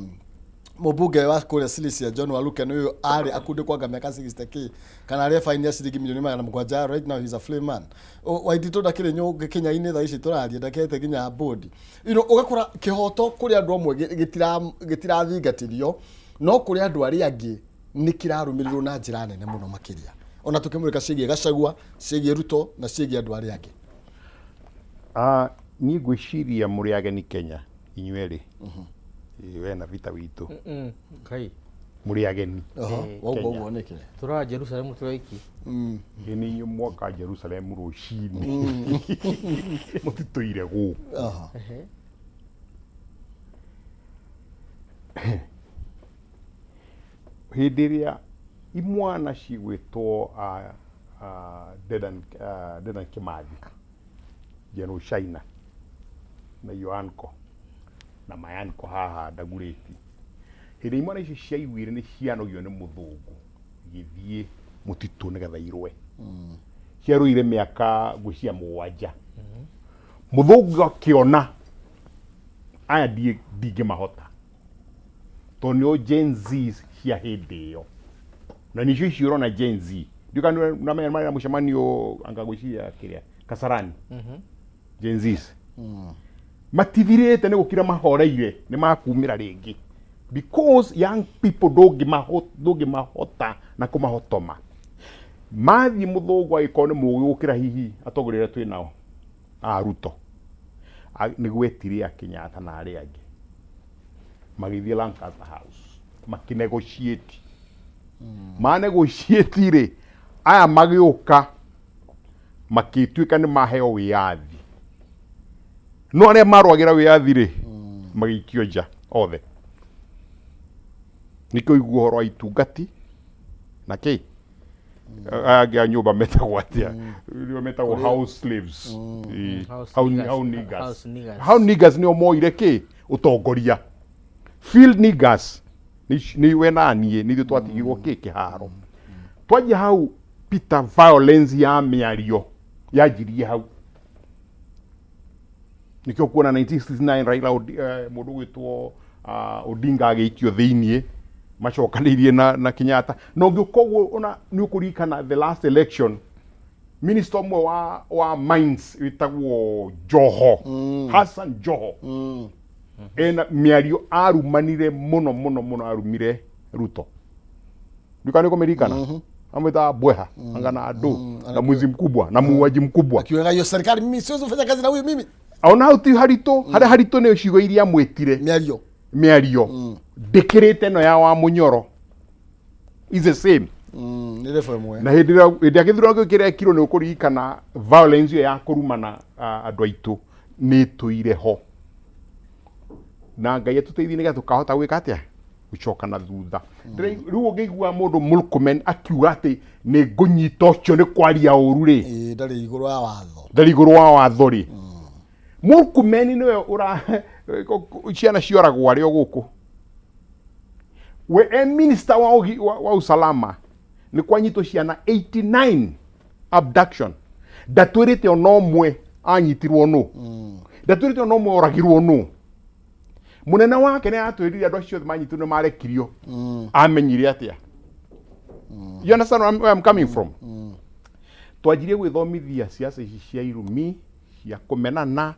B: mũmbunge wa kũrĩa Sirisia John Waluke nĩ ũyũ arĩ akundĩkwo anga mĩaka 60 kĩ kana arĩa faini ya ciringi milioni 700. Right now he's a free man. Waititũ ndakĩrĩ nyũngĩ Kenya-inĩ thaa ici tũraria, ndakĩhete nginya bodi. Ũgakora kĩhoto kũrĩ andũ amwe gĩtirathingatithio, no kũrĩ andũ arĩa angĩ nĩ kĩrarũmĩrĩrwo na njĩra nene mũno makĩria, ona tũkĩmũrĩka ciĩgiĩ Gachagua, ciĩgiĩ Ruto na ciĩgiĩ andũ arĩa angĩ.
A: Niĩ ngwĩciria mũrĩ ageni Kenya inyuerĩ. Ĩĩ, we na Vita witũ.
C: Ngai.
A: Mũrĩ ageni.
B: Oho,
A: Kenya.
B: Ũguo nĩkĩ?
C: Tũraga Jerusalem tũrĩ aiki.
A: Ĩ nĩ inyuĩ mwaka Jerusalem rũcinĩ, mũtitũire gũkũ. Hĩndĩ ĩrĩa imwana cigwĩtwo Dedan Kimathi, General China na Yoanko na Mayanko haha Ndagurĩti, hĩndĩ imwana icio ciaiguire nĩ cianogio nĩ mũthũngũ, igĩthiĩ mũtitũ nĩgetha irũe. Ciarũire mĩaka ngwĩciria 7. Mũthũngũ akĩona aya ndingĩmahota, tondũ nĩo Gen Z cia hĩndĩ ĩyo, na nĩcio icio ũrona Gen Z. Ndiũĩ kana nĩũramenya marĩ na mũcemanio anga ngwĩciria kĩrĩa Kasarani. Gen Z matithirĩte, nĩ gũkira mahoreire, nĩ makumĩra rĩngĩ, because young people ndũngĩmahota na kũmahotoma. Mathiĩ mũthũngũ agĩkorwo nĩ mũgĩ gũkĩra hihi atongoria arĩa twĩ nao a Ruto. Nĩguo etire a Kenyatta na arĩa angĩ, magĩthiĩ Lancaster House makĩnegotiate. Manegotiate rĩ, aya magĩũka makĩtuĩka nĩ maheo wĩyathi, no arĩa marũagĩra wĩyathi rĩ, magĩikio nja othe. Nĩkĩo ũigua ũhoro wa itungati na kĩ aya angĩ a nyũmba metagwo atĩa, nĩo metagwo house slaves. Ĩĩ.
C: House
A: House
C: niggas.
A: House niggas.
C: House niggas.
A: House niggas nĩo moire kĩ ũtongoria. Field niggas nĩ we na niĩ, nĩ ithuĩ twatigirwo kĩ kĩharo. Twanjia hau, Peter, violence ya mĩario yanjirie hau. Nĩkĩo kuona 1969 Raila mũndũ ũgwĩtwo Odinga agĩikio thĩiniĩ macokanĩirie na Kenyatta. Na ũngĩũka ũguo ona nĩ ũkũririkana the last election. Minister ũmwe wa mines wĩtagwo Joho, Hassan Joho, ena mĩario arumanire mũno mũno mũno, arumire Ruto. Ndikana kũmĩririkana, amwĩtaga mbweha anga na andũ na mwizi mkubwa na muuaji mkubwa.
B: Akiugaga hiyo serikali, mimi siwezi kufanya kazi na huyu mimi.
A: Ona hau ti haritũ, harĩa haritũ nĩ ciugo iria mwĩtire.
B: Mĩario.
A: Mĩario ndĩkĩrĩte ĩno ya wa Mũnyoro, is the same.
B: Nĩ level ĩmwe.
A: Na hĩndĩ ĩrĩa hĩndĩ ya gĩthurano kĩu kĩrekirwo, nĩ ũkũririkana violence ĩyo ya kũrumana andũ aitũ nĩ ĩtũire ho, na Ngai atũteithie nĩgetha tũkahota gwĩka atĩa, gũcoka na thutha. Rĩu ũngĩigua mũndũ Murkomen akiuga atĩ nĩ ngũnyita ũcio nĩ kwaria ũru rĩ,
B: Ĩĩ, ndarĩ igũrũ wa watho.
A: Ndarĩ igũrũ wa watho rĩ. Murkomen nĩwe ũra ciana cioragwo arĩ o gũkũ, we e minister wa usalama, nĩ kwanyitwo ciana 89 abduction, ndatwĩrĩte ona ũmwe anyitirwo nũ, ndatwĩrĩte ona ũmwe oragirwo nũ. Mũnene wake nĩ aratwĩrire andũ acio othe manyitirwo nĩ marekirio. Amenyire atĩa? You understand where I'm coming from? Twanjirie gwĩthomithia ciaca ici cia irumi, cia kũmenana,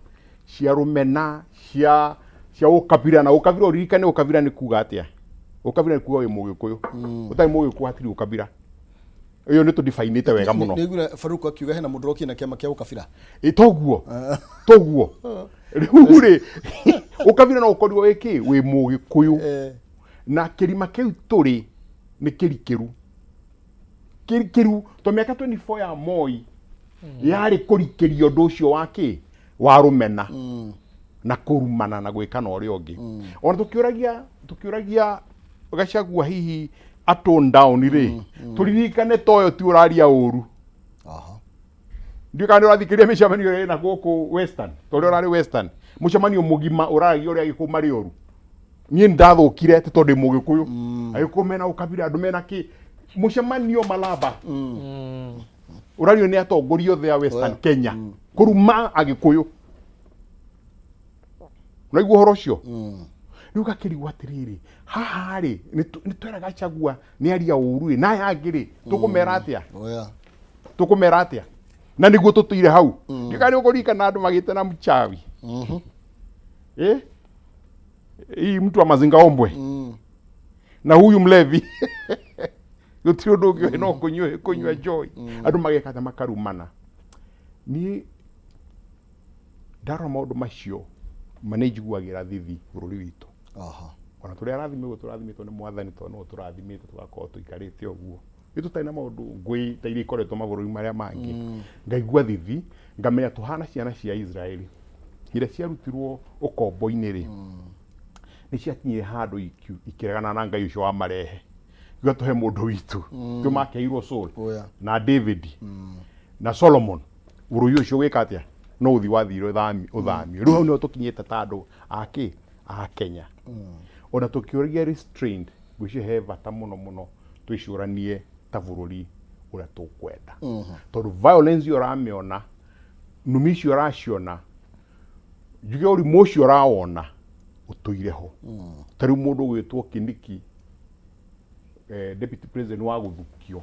A: cia rũmena, cia ũkabira. Na ũkabira, ũririkane ũkabira nĩ kuga atĩa? Ũkabira nĩ kuga wĩ Mũgĩkũyũ. Ũtarĩ Mũgĩkũyũ hatirĩ ũkabira. Ĩyo nĩ tũdifainĩte wega mũno.
B: Nĩ nguire Faruku akiuga hena mũndũ ũrokire na kĩama kĩa ũkabira.
A: Ĩ toguo rĩu rĩ, ũkabira no ũkorirwo wĩ kĩ, wĩ Mũgĩkũyũ. Na kĩrima kĩu tũrĩ nĩ kĩrikĩru kĩrikĩru to mĩaka 24 ya Moi yarĩ kũrikĩria ũndũ ũcio wa kĩ, wa rũmena na kũrumana na gwĩka na ũrĩa ũngĩ. Ona tũkĩũragia Gachagua hihi a tone down rĩ, tũririkane toyo ti ũraria ũru. Ndiũ kana nĩ ũrathikĩrĩria mĩcemanio ĩrĩa ĩna gũkũ Western, ta ũrĩa ũrarĩ Western, mũcemanio mũgima ũraragia ũrĩa Agĩkũyũ marĩ oru. Niĩ nĩndathũkire atĩ tondũ ndĩ Mũgĩkũyũ, Agĩkũyũ mena ũkabira, andũ mena kĩ. Mũcemanio Malaba ũrario nĩ atongoria othe a Western Kenya kũruma Agĩkũyũ. Ũraigua ũhoro ũcio? Rĩu gakĩrigwo atĩrĩrĩ, haha rĩ, nĩ twera Gachagua nĩ aria ũru rĩ, na aya angĩ rĩ, tũkũmera atĩa?
B: Oya.
A: Tũkũmera atĩa na nĩguo tũtũire hau? Ndika nĩ ũkũririkana andũ magĩte na mchawi, eh, hii mtu wa mazingaombwe na huyu mlevi, gũtirĩ ũndũ ũngĩ no kũnyua joy, andũ mageka ta makarumana. Niĩ ndarora maũndũ macio ma nĩ njiguagĩra thithi bũrũri witũ. Ona tũrĩ arathime ũguo tũrathimĩtwo nĩ Mwathani, tondũ no tũrathimĩte tũgakorwo tũikarĩte ũguo, nĩ tũtarĩ na maũndũ ngũĩ ta iria ikoretwo mabũrũri marĩa mangĩ. Ngaigua thithi, ngamenya tũhana ciana cia Israeli iria ciarutirwo ũkombo-inĩ rĩ, nĩ ciakinyire handũ ikĩregana na Ngai ũcio wamarehe, iga tũhe mũndũ witũ tũ makeirwo Saul na David na Solomon. Bũrũri ũcio gwĩka atĩa? No ũthi wathire ũthamio. Rĩu hau nĩho tũkinyĩte ta andũ a kĩ, a Kenya. Ona tũkĩũragia restraint, ngwĩciria he bata mũno mũno twĩcũranie ta bũrũri ũrĩa tũkwenda, tondũ violence ĩyo ũramĩona, numi icio ũraciona, njuge ũrimũ ũcio ũrawona ũtũire ho. Ta rĩu mũndũ ũgwĩtwo Kindiki, deputy president wa gũthukio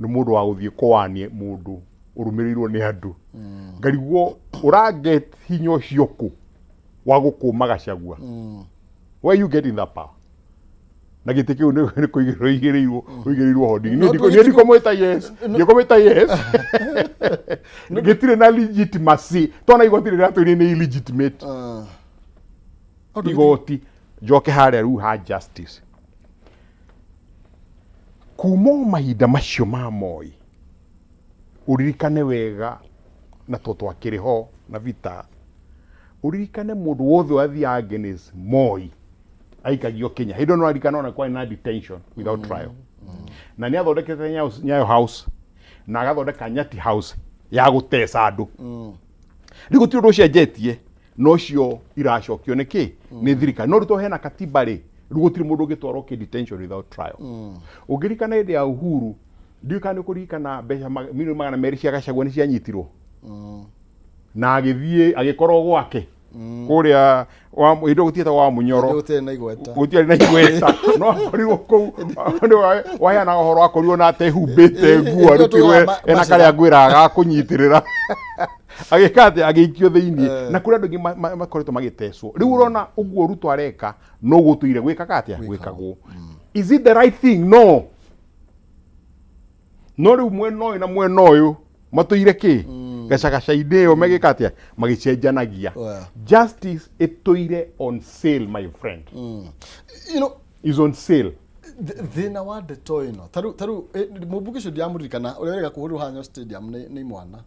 A: nĩ mũndũ wa gũthiĩ kũwania mũndũ ũrũmĩrĩirwo nĩ andũ, ngarigwo ũraget hinya ũcio kũ wa gũkũma Gachagua? Where you getting that power? Na gĩtĩ kĩu nĩ kũigĩrĩrwo ũigĩrĩirwo ho.
B: No,
A: Niĩ ndikũmwĩta yes, ndikũmwĩta yes, gĩtirĩ na legitimacy, tona igoti rĩrĩa twĩrĩ nĩ illegitimate. Igoti njoke harĩa rĩu ha justice, kuma o mahinda macio ma Moi, ũririkane wega, na to twakĩrĩ ho na vita, ũririkane mũndũ wothe wathiaga against Moi aikagio Kenya. Hĩndĩ ĩyo nĩũraririkana ona kwarĩ na detention without trial, na nĩ athondekete Nyayo House na agathondeka Nyati House ya gũteca andũ. Rĩu gũtirĩ ũndũ ũcenjetie, no cio iracokio nĩ kĩ, nĩ thirikari. No rĩu to hena katiba rĩ, rĩu gũtirĩ mũndũ ũngĩtwarwo kĩ detention without trial. Ũngĩririkana hĩndĩ ya Uhuru, ndiũĩ kana nĩ ũkũririkana, mbeca milioni 200 cia Gachagua nĩ cianyitirwo na agĩthiĩ agĩkorwo gwake. Kũrĩa hĩndĩ ĩyo gũtietagwo wa Munyoro.
B: Gũtirĩ na igweta.
A: Gũtiarĩ na igweta, no akorirwo kũu nĩ waheanaga ũhoro, akorirwo na atehumbĩte nguo, arutirwo ena karĩa ngwĩraga ga kũnyitĩrĩra, agĩka atĩ agĩikio thĩinĩ. Na kũrĩ andũ aingĩ makoretwo magĩtecwo. Rĩu ũrona ũguo Ruto areka no gũtũire gwĩkaga atĩa gwĩkagwo. Is it the right thing? No. No rĩu mwena ũyũ na mwena ũyũ matũire kĩ gacagaca-inĩ ĩyo megĩka atĩa, magĩcenjanagia. Justice ĩtũire on sale, my friend. Is on sale.
B: Thĩna wa ndeto ĩno, tarĩu mũmbunge ũcio ndiramũririkana, ũrĩa wĩrĩga kũhũrĩrwo Hanyo Stadium nĩ imwana.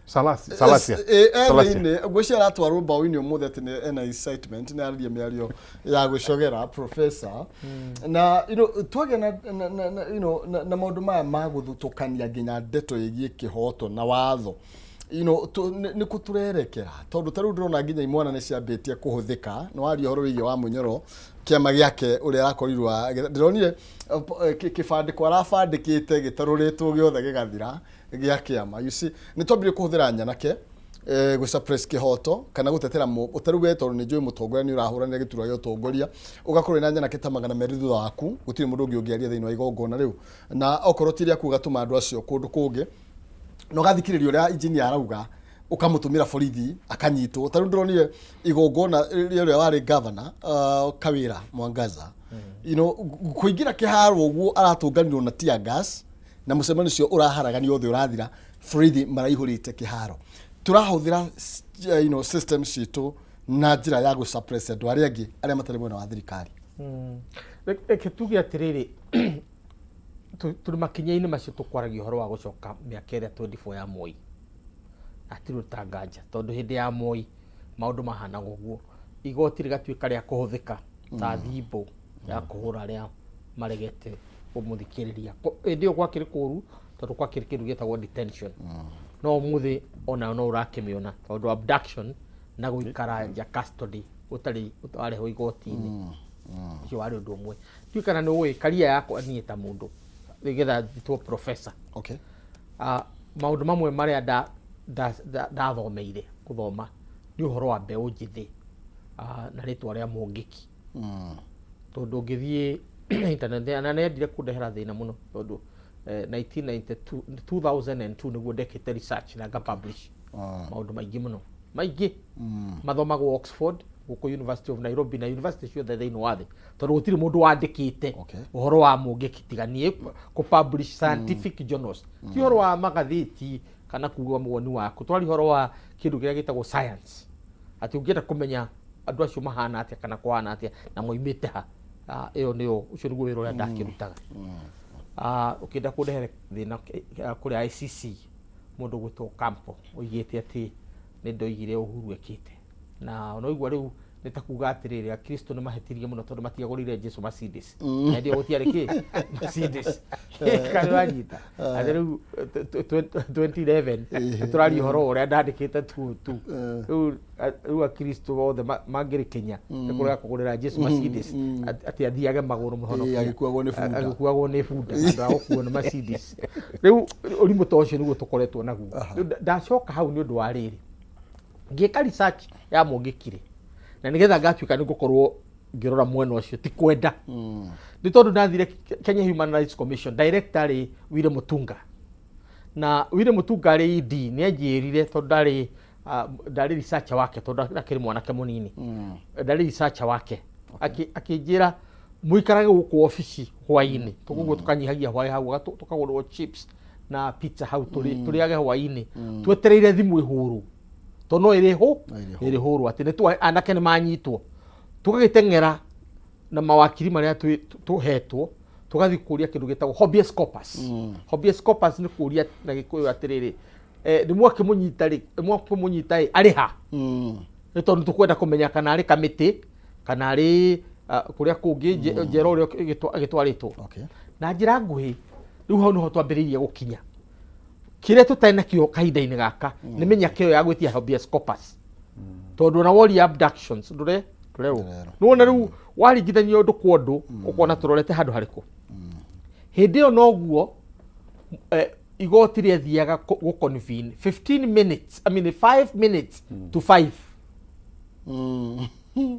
A: Salasia.
B: Salasia. Thĩinĩ ngwĩciria aratwarwo mbaũ-inĩ ũmũthĩ atĩ nĩ ena excitement, nĩ araria mĩario ya gũcogera professor na twagĩa na, na maũndũ maya ma gũthutũkania nginya ndeto ĩgiĩ kĩhoto na watho, nĩ kũ tũrerekera? Tondũ ta rĩu ndĩrona nginya imwana nĩ ciambĩtie kũhũthĩka. Nĩ waria ũhoro wĩgiĩ wa Mũnyoro, kĩama gĩake ũrĩa arakorirwo ndĩronire kĩbandĩko arabandĩkĩte gĩtarũrĩtwo gĩothe gĩgathira gĩa kĩama. You see, nĩ twambire kũhũthĩra nyanake gũ suppress kĩhoto kana gũtetera ũtarĩ we, tondũ nĩ njũĩ mũtongoria nĩ ũrahũranĩra gĩturwa gĩa ũtongoria, ũgakorwo wĩna nyanake ta 200 thutha waku, gũtirĩ mũndũ ũngĩ ũngĩaria thĩinĩ wa igongona rĩu, na okorwo ti rĩaku ũgatũma andũ acio kũndũ kũngĩ, na ũgathikĩrĩria ũrĩa engineer arauga, ũkamũtũmĩra borithi akanyitwo. Ta rĩu ndĩronire igongona rĩa ũrĩa warĩ governor Kawĩra Mwangaza, kũingĩra kĩharo ũguo aratũnganirwo na tear gas, na mũcemanio ũcio ũraharaganio othe ũrathira, borithi maraihũrĩte kĩharo. Tũrahũthĩra system citũ na njĩra ya gũ suppress andũ arĩa angĩ arĩa matarĩ mwena wa thirikari.
C: Reke tuge atĩrĩrĩ, tũrĩ makinya-inĩ macio, tũkwaragia ũhoro wa gũcoka mĩaka ĩrĩa 24 ya Moi. Hatirĩ ũtanganja, tondũ hĩndĩ ya Moi maũndũ mahanaga ũguo, igoti rĩgatuĩka rĩa kũhũthĩka ta thimbũ ya kũhũra arĩa maregete kũmũthikĩrĩria. Hĩndĩ ĩyo gwakĩrĩ kũru, tondũ gwakĩrĩ kĩndũ gĩtagwo detention, no ũmũthĩ onayo no ũrakĩmĩona, tondũ abduction na gũikara nja custody ũtarĩ warehwo igoti-inĩ, ũcio warĩ ũndũ ũmwe. Ndiũĩ kana nĩ ũĩ career yakwa niĩ ta mũndũ nĩgetha njĩtwo professor. Maũndũ mamwe marĩa ndathomeire gũthoma nĩ ũhoro wa mbeũ njĩthĩ na rĩtwa rĩa Mũngĩki, tondũ ũngĩthiĩ internet na nĩendire kũndehera thĩna mũno, tondũ 1992, 2002 nĩguo ndekĩte research na ngapublish maũndũ maingĩ mũno, maingĩ mathomagwo Oxford, gũkũ University of Nairobi na university ciothe thĩinĩ wa thĩ, tondũ gũtirĩ mũndũ wandĩkĩte ũhoro wa Mũngĩki tiga niĩ kũ-publish scientific journals, ti ũhoro wa magathĩti kana kuga woni waku. Twari ũhoro wa kĩndũ kĩrĩa gĩtagwo science, atĩ ũngĩenda kũmenya andũ acio mahana atĩa kana kũhana atĩa na moimĩte ha. Ĩyo nĩyo, ũcio nĩguo wĩra ũrĩa ndakĩrutaga. Ũkĩenda kũndehere thĩna kũrĩa ICC, mũndũ gwĩtwo Campo oigĩte atĩ nĩ ndoigire Uhuru ekĩte na ũnaigua rĩu nĩ ta kuga atĩrĩrĩ, Akristo nĩ mahĩtirie mũno tondũ matiagũrĩire Jesu Mercedes, na hĩndĩ ĩyo gũtiarĩ kĩ Mercedes. Kana wanyita atĩ rĩu 2011 tũraria ũhoro ũrĩa ndandĩkĩte tu rĩu Akristo othe mangĩrĩ Kenya nĩ kũrega kũgũrĩra Jesu Mercedes, atĩ athiage magũrũ mũhonokia.
B: Agĩkuagwo nĩ bunda.
C: Agĩkuagwo nĩ bunda handũ ha gũkuo nĩ Mercedes. Rĩu ũrimũ ta ũcio nĩguo tũkoretwo naguo. Rĩu ndacoka hau nĩ ũndũ wa rĩrĩ, ngĩka research ya Mũngĩkirĩ na nĩgetha ngatuĩka nĩ ngũkorwo ngĩrora mwena ũcio, ti kwenda, nĩ tondũ ndathire Kenya Human Rights Commission, director arĩ Wire Mutunga, na Wire Mutunga arĩ ED nĩ anjĩrire, tondũ ndarĩ researcher wake, tondũ akĩrĩ mwanake mũnini, ndarĩ researcher wake. Akĩnjĩra mũikarage gũkũ obici hwaĩ-inĩ, tũguo tũkanyihagia hwaĩ hau, tũkagũrwo chips na pizza hau tũrĩage hwaĩ-inĩ, twetereire thimũ ĩhũrwo, tondũ no ĩrĩhũ
B: No ĩrĩhũrwo.
C: Ĩrĩhũrwo atĩ nĩ anake nĩ manyitwo. Tũgagĩteng'era na mawakiri marĩa tũhetwo, tũgathiĩ kũria kĩndũ gĩtagwo habeas corpus. Habeas corpus nĩ kũria na Gĩkũyũ atĩrĩrĩ, nĩ mwakĩmũnyita rĩ, nĩ mwakĩmũnyita ĩ, arĩ ha? Nĩ tondũ tũkwenda kũmenya kana arĩ kamĩtĩ kana arĩ kũrĩa kũngĩ njera ũrĩa ĩgĩtwarĩtwo. Na njĩra nguhĩ, rĩu hau nĩho twambĩrĩirie gũkinya kĩrĩa tũtarĩ nakĩo kahinda-inĩ gaka, nĩ mĩnyaka ĩyo ya gwĩtia habeas corpus, tondũ ona woria abductions ndũre ndũrerwo.
B: Ndũrerwo.
C: Nĩwona rĩu waringithania ũndũ kwa ũndũ, ũkona tũrorete handũ harĩkũ. Hĩndĩ ĩyo noguo igoti rĩathiaga gũ convene 15 minutes, I mean 5 minutes to 5.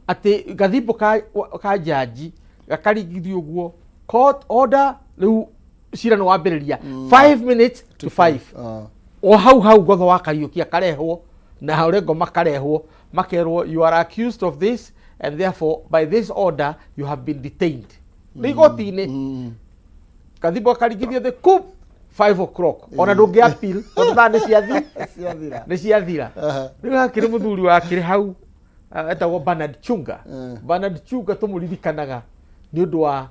C: Atĩ gathimbo ka jaji gakaringithio ũguo, court order, rĩu cira nĩ wambĩrĩria 5 minutes to 5. O hau hau Ngotho wa Kariũki akarehwo na Orengo makarehwo, makerwo, "You are accused of this and therefore by this order you have been detained." Nĩ igoti-inĩ, gathimbo gakaringithio thĩ ku 5 o'clock, ona ndũngĩ appeal tondũ thaa nĩ ciathi
B: Ciathira.
C: Nĩ ciathira. Rĩu hakĩrĩ mũthuri wakĩrĩ hau, etagwo Bernard Chunga. Bernard Chunga tũmũririkanaga nĩ ũndũ wa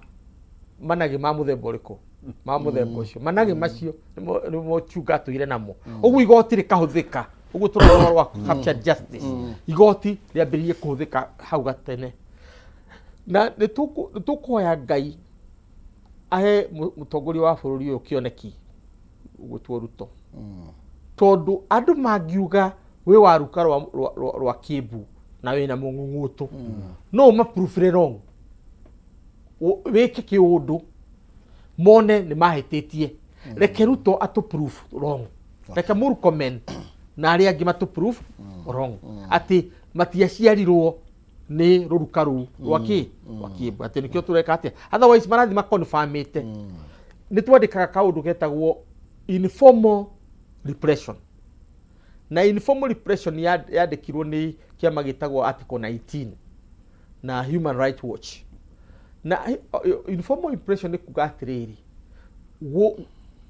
C: managĩ ma mũthemba ũrĩkũ? Ma mũthemba ũcio. Managĩ macio nĩmo Chunga atũire namo. Ũguo igoti rĩkahũthĩka ũguo tũrauga ũhoro wa captured justice, igoti rĩambĩrĩirie kũhũthĩka hau gatene, na nĩ tũkũhoya Ngai ahe mũtongoria wa bũrũri ũyũ kĩoneki ũgwĩtwo Ruto, tondũ andũ mangiuga wĩ wa ruka rwa Kĩmbu na wĩna mũng'ung'ũtũ, no ũmaprove wrong, wĩke kĩũndũ mone nĩ mahĩtĩtie. Reke Ruto atũ prove wrong, reke Murkomen na arĩa angĩ matũ prove wrong atĩ matiaciarirwo nĩ rũruka rũu rwa kĩ rwa Kĩmbu, atĩ nĩkĩo tũreka atĩa. Otherwise marathiĩ maconfirmĩte. Nĩ twandĩkaga kaũndũ getagwo informal repression, na informal repression yandĩkirwo nĩ kĩama gĩtagwo Article 19 na Human Rights Watch. Na informal repression nĩ kuga atĩrĩrĩ,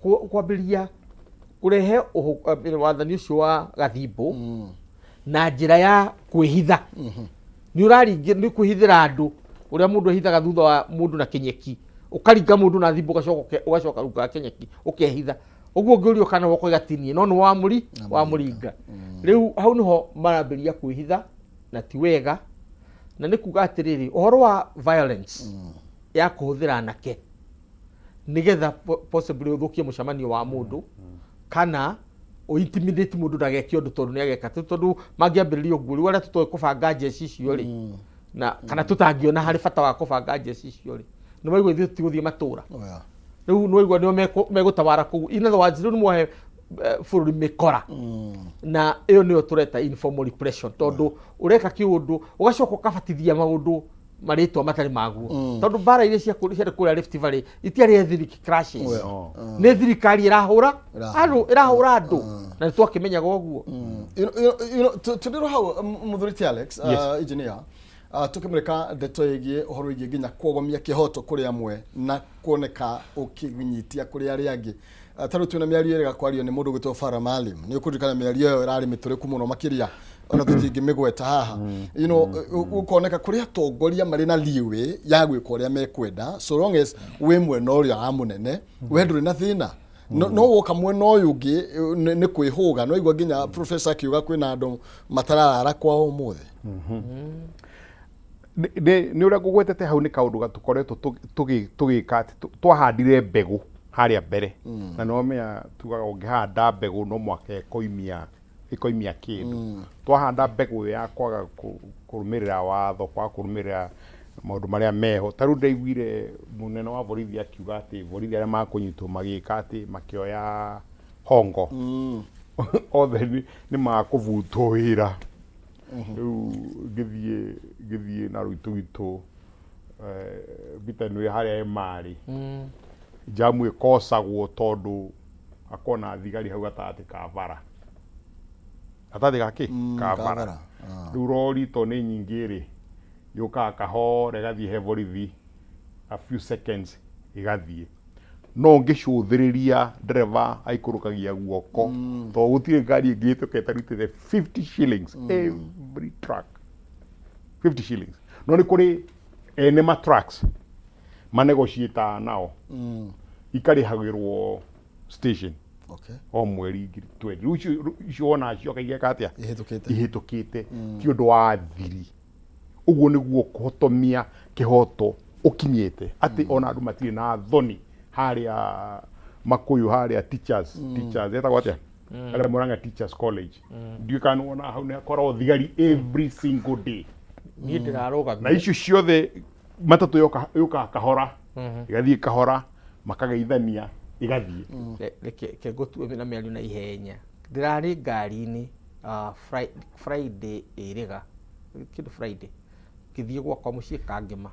C: kwambĩrĩria kũrehe wathani ũcio wa gathimbo na njĩra ya kwĩhitha, nĩ ũraringĩ nĩ kwĩhithĩra andũ ũrĩa mũndũ ehithaga thutha wa mũndũ na kĩnyeki, ũkaringa mũndũ na thimbo, ũgacoka rungu wa kĩnyeki ũkehitha ũguo. Ũngĩũrio kana wokoiga tinie, no nĩ wamũri wamũringa. Rĩu hau nĩho marambĩrĩria kwĩhitha, na ti wega, na nĩ kuga atĩrĩrĩ, ũhoro wa violence ya kũhũthĩra anake nĩgetha possibly ũthũkie mũcemanio wa mũndũ kana ũintimidate mũndũ ndageke ũndũ tondũ nĩ ageka. Tondũ mangĩambĩrĩria ũguo, rĩu arĩa tũtoĩ kũbanga njeci icio rĩ, na kana tũtangĩona harĩ bata wa kũbanga njeci icio rĩ, nĩ waigua ithuĩ tũtigũthiĩ matũra.
B: Oh, yeah.
C: Rĩu nĩ waigua nĩo megũtawara kũu. In other words, rĩu nĩ mwohe bũrũri mĩkora, na ĩyo nĩyo tũreta informal repression, tondũ ũreka kĩũndũ ũgacoka ũkabatithia maũndũ marĩtwa matarĩ maguo, tondũ mbara iria ciarĩ kũrĩa Rift Valley itiarĩ ethnic clashes.
B: Oh.
C: Nĩ thirikari ĩrahũra
B: Ĩrahũra.
C: andũ, ĩrahũra andũ, na nĩ twakĩmenyaga ũguo.
B: Tũrĩ hau, mũthuri ti Alex, engineer, tũkĩmũrĩka ndeto ĩgiĩ ũhoro wĩgiĩ nginya kuogomia kĩhoto kũrĩ amwe na kuoneka ũkĩnyitia kũrĩ arĩa angĩ. Ta rĩu twĩna mĩario ĩrĩga kwario nĩ mũndũ ũgwĩtwo Farah Maalim. Nĩ ũkũririkana mĩario ĩyo ĩrarĩ mĩtũrĩku mũno makĩria, ona tũtingĩmĩgweta haha. Gũkoneka kũrĩ atongoria marĩ na leeway ya gwĩka ũrĩa mekwenda, so long as wĩ mwena ũrĩa wa mũnene, we ndũrĩ na thĩna, no woka mwena ũyũ ũngĩ, nĩ kwĩhũga. No igua nginya professor akiuga kwĩna andũ matararara kwao ũmũthĩ.
A: Nĩ ũrĩa ngũgwetete hau, nĩ kaũndũ gatũkoretwo tũgĩka atĩ twahandire mbegũ harĩa mbere, na nĩ wamenya tugaga ũngĩhanda mbegũ no mwaka ĩkoimia kĩndũ. Twahanda mbegũ ĩyo ya kwaga kũrũmĩrĩra watho, kwaga kũrũmĩrĩra maũndũ marĩa meho. Ta rĩu ndaiguire mũnene wa borithi akiuga atĩ borithi arĩa makũnyitwo magĩka atĩ makĩoya hongo othe nĩ makũbutwo wĩra. Rĩu ngĩthiĩ na rũitũ witũ Peter nĩ harĩa ĩmarĩ jamu ĩkocagwo tondũ akona thigari hau gatagatĩ ka bara, gatagatĩ ga kĩ ka
B: ka
A: bara.
B: Bara.
A: Rĩu rori to nĩ nyingĩ rĩ, yũkaga kahora ĩgathiĩ he borithi, a few seconds ĩgathiĩ, no ngĩcũthĩrĩria ndereba aikũrũkagia guoko tondũ gũtirĩ ngari ĩngĩ ĩtũka ĩtarutĩte 50 shillings every truck, 50 shillings. No nĩ kũrĩ ene ma trucks manegotiataga nao, ikarĩhagĩrwo station o mweri 20,000. Rĩu icio wona cioka igeka atĩa?
B: Ihĩtũkĩte.
A: Ihĩtũkĩte, ti ũndũ wa thiri. Ũguo nĩguo kũhotomia kĩhoto ũkinyĩte atĩ ona andũ matirĩ na thoni harĩa Makuyu, harĩa teachers etagwo atĩa, harĩa Murang'a Teachers College. Ndiũĩ kana nĩwona hau nĩ hakoragwo thigari every single day.
C: Niĩ ndĩrarũgamire.
A: Na icio ciothe matatũ yoka yũkaga kahora, ĩgathiĩ kahora, makageithania, ĩgathiĩ.
C: Reke ngũtue na mĩario na ihenya. Ndĩrarĩ ngari-inĩ Friday ĩrĩga. Kĩndũ Friday ngĩthiĩ gwakwa mũciĩ Kangema,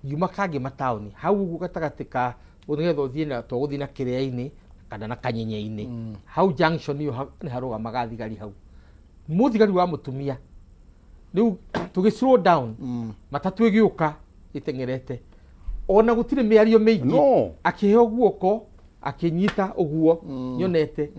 C: ngiuma Kangema taũni hau ũguo gatagatĩ ka nĩgetha ũthiĩ na tũgũthiĩ na kĩrĩa-inĩ kana na kanyenye-inĩ, hau junction ĩyo nĩ harũgamaga thigari hau, mũthigari wa mũtumia rĩu tũgĩ slow down, matatũ ĩgĩũka ĩteng'erete, ona gũtirĩ mĩario mĩingĩ.
A: No.
C: Akĩheo guoko, akĩnyita ũguo nyonete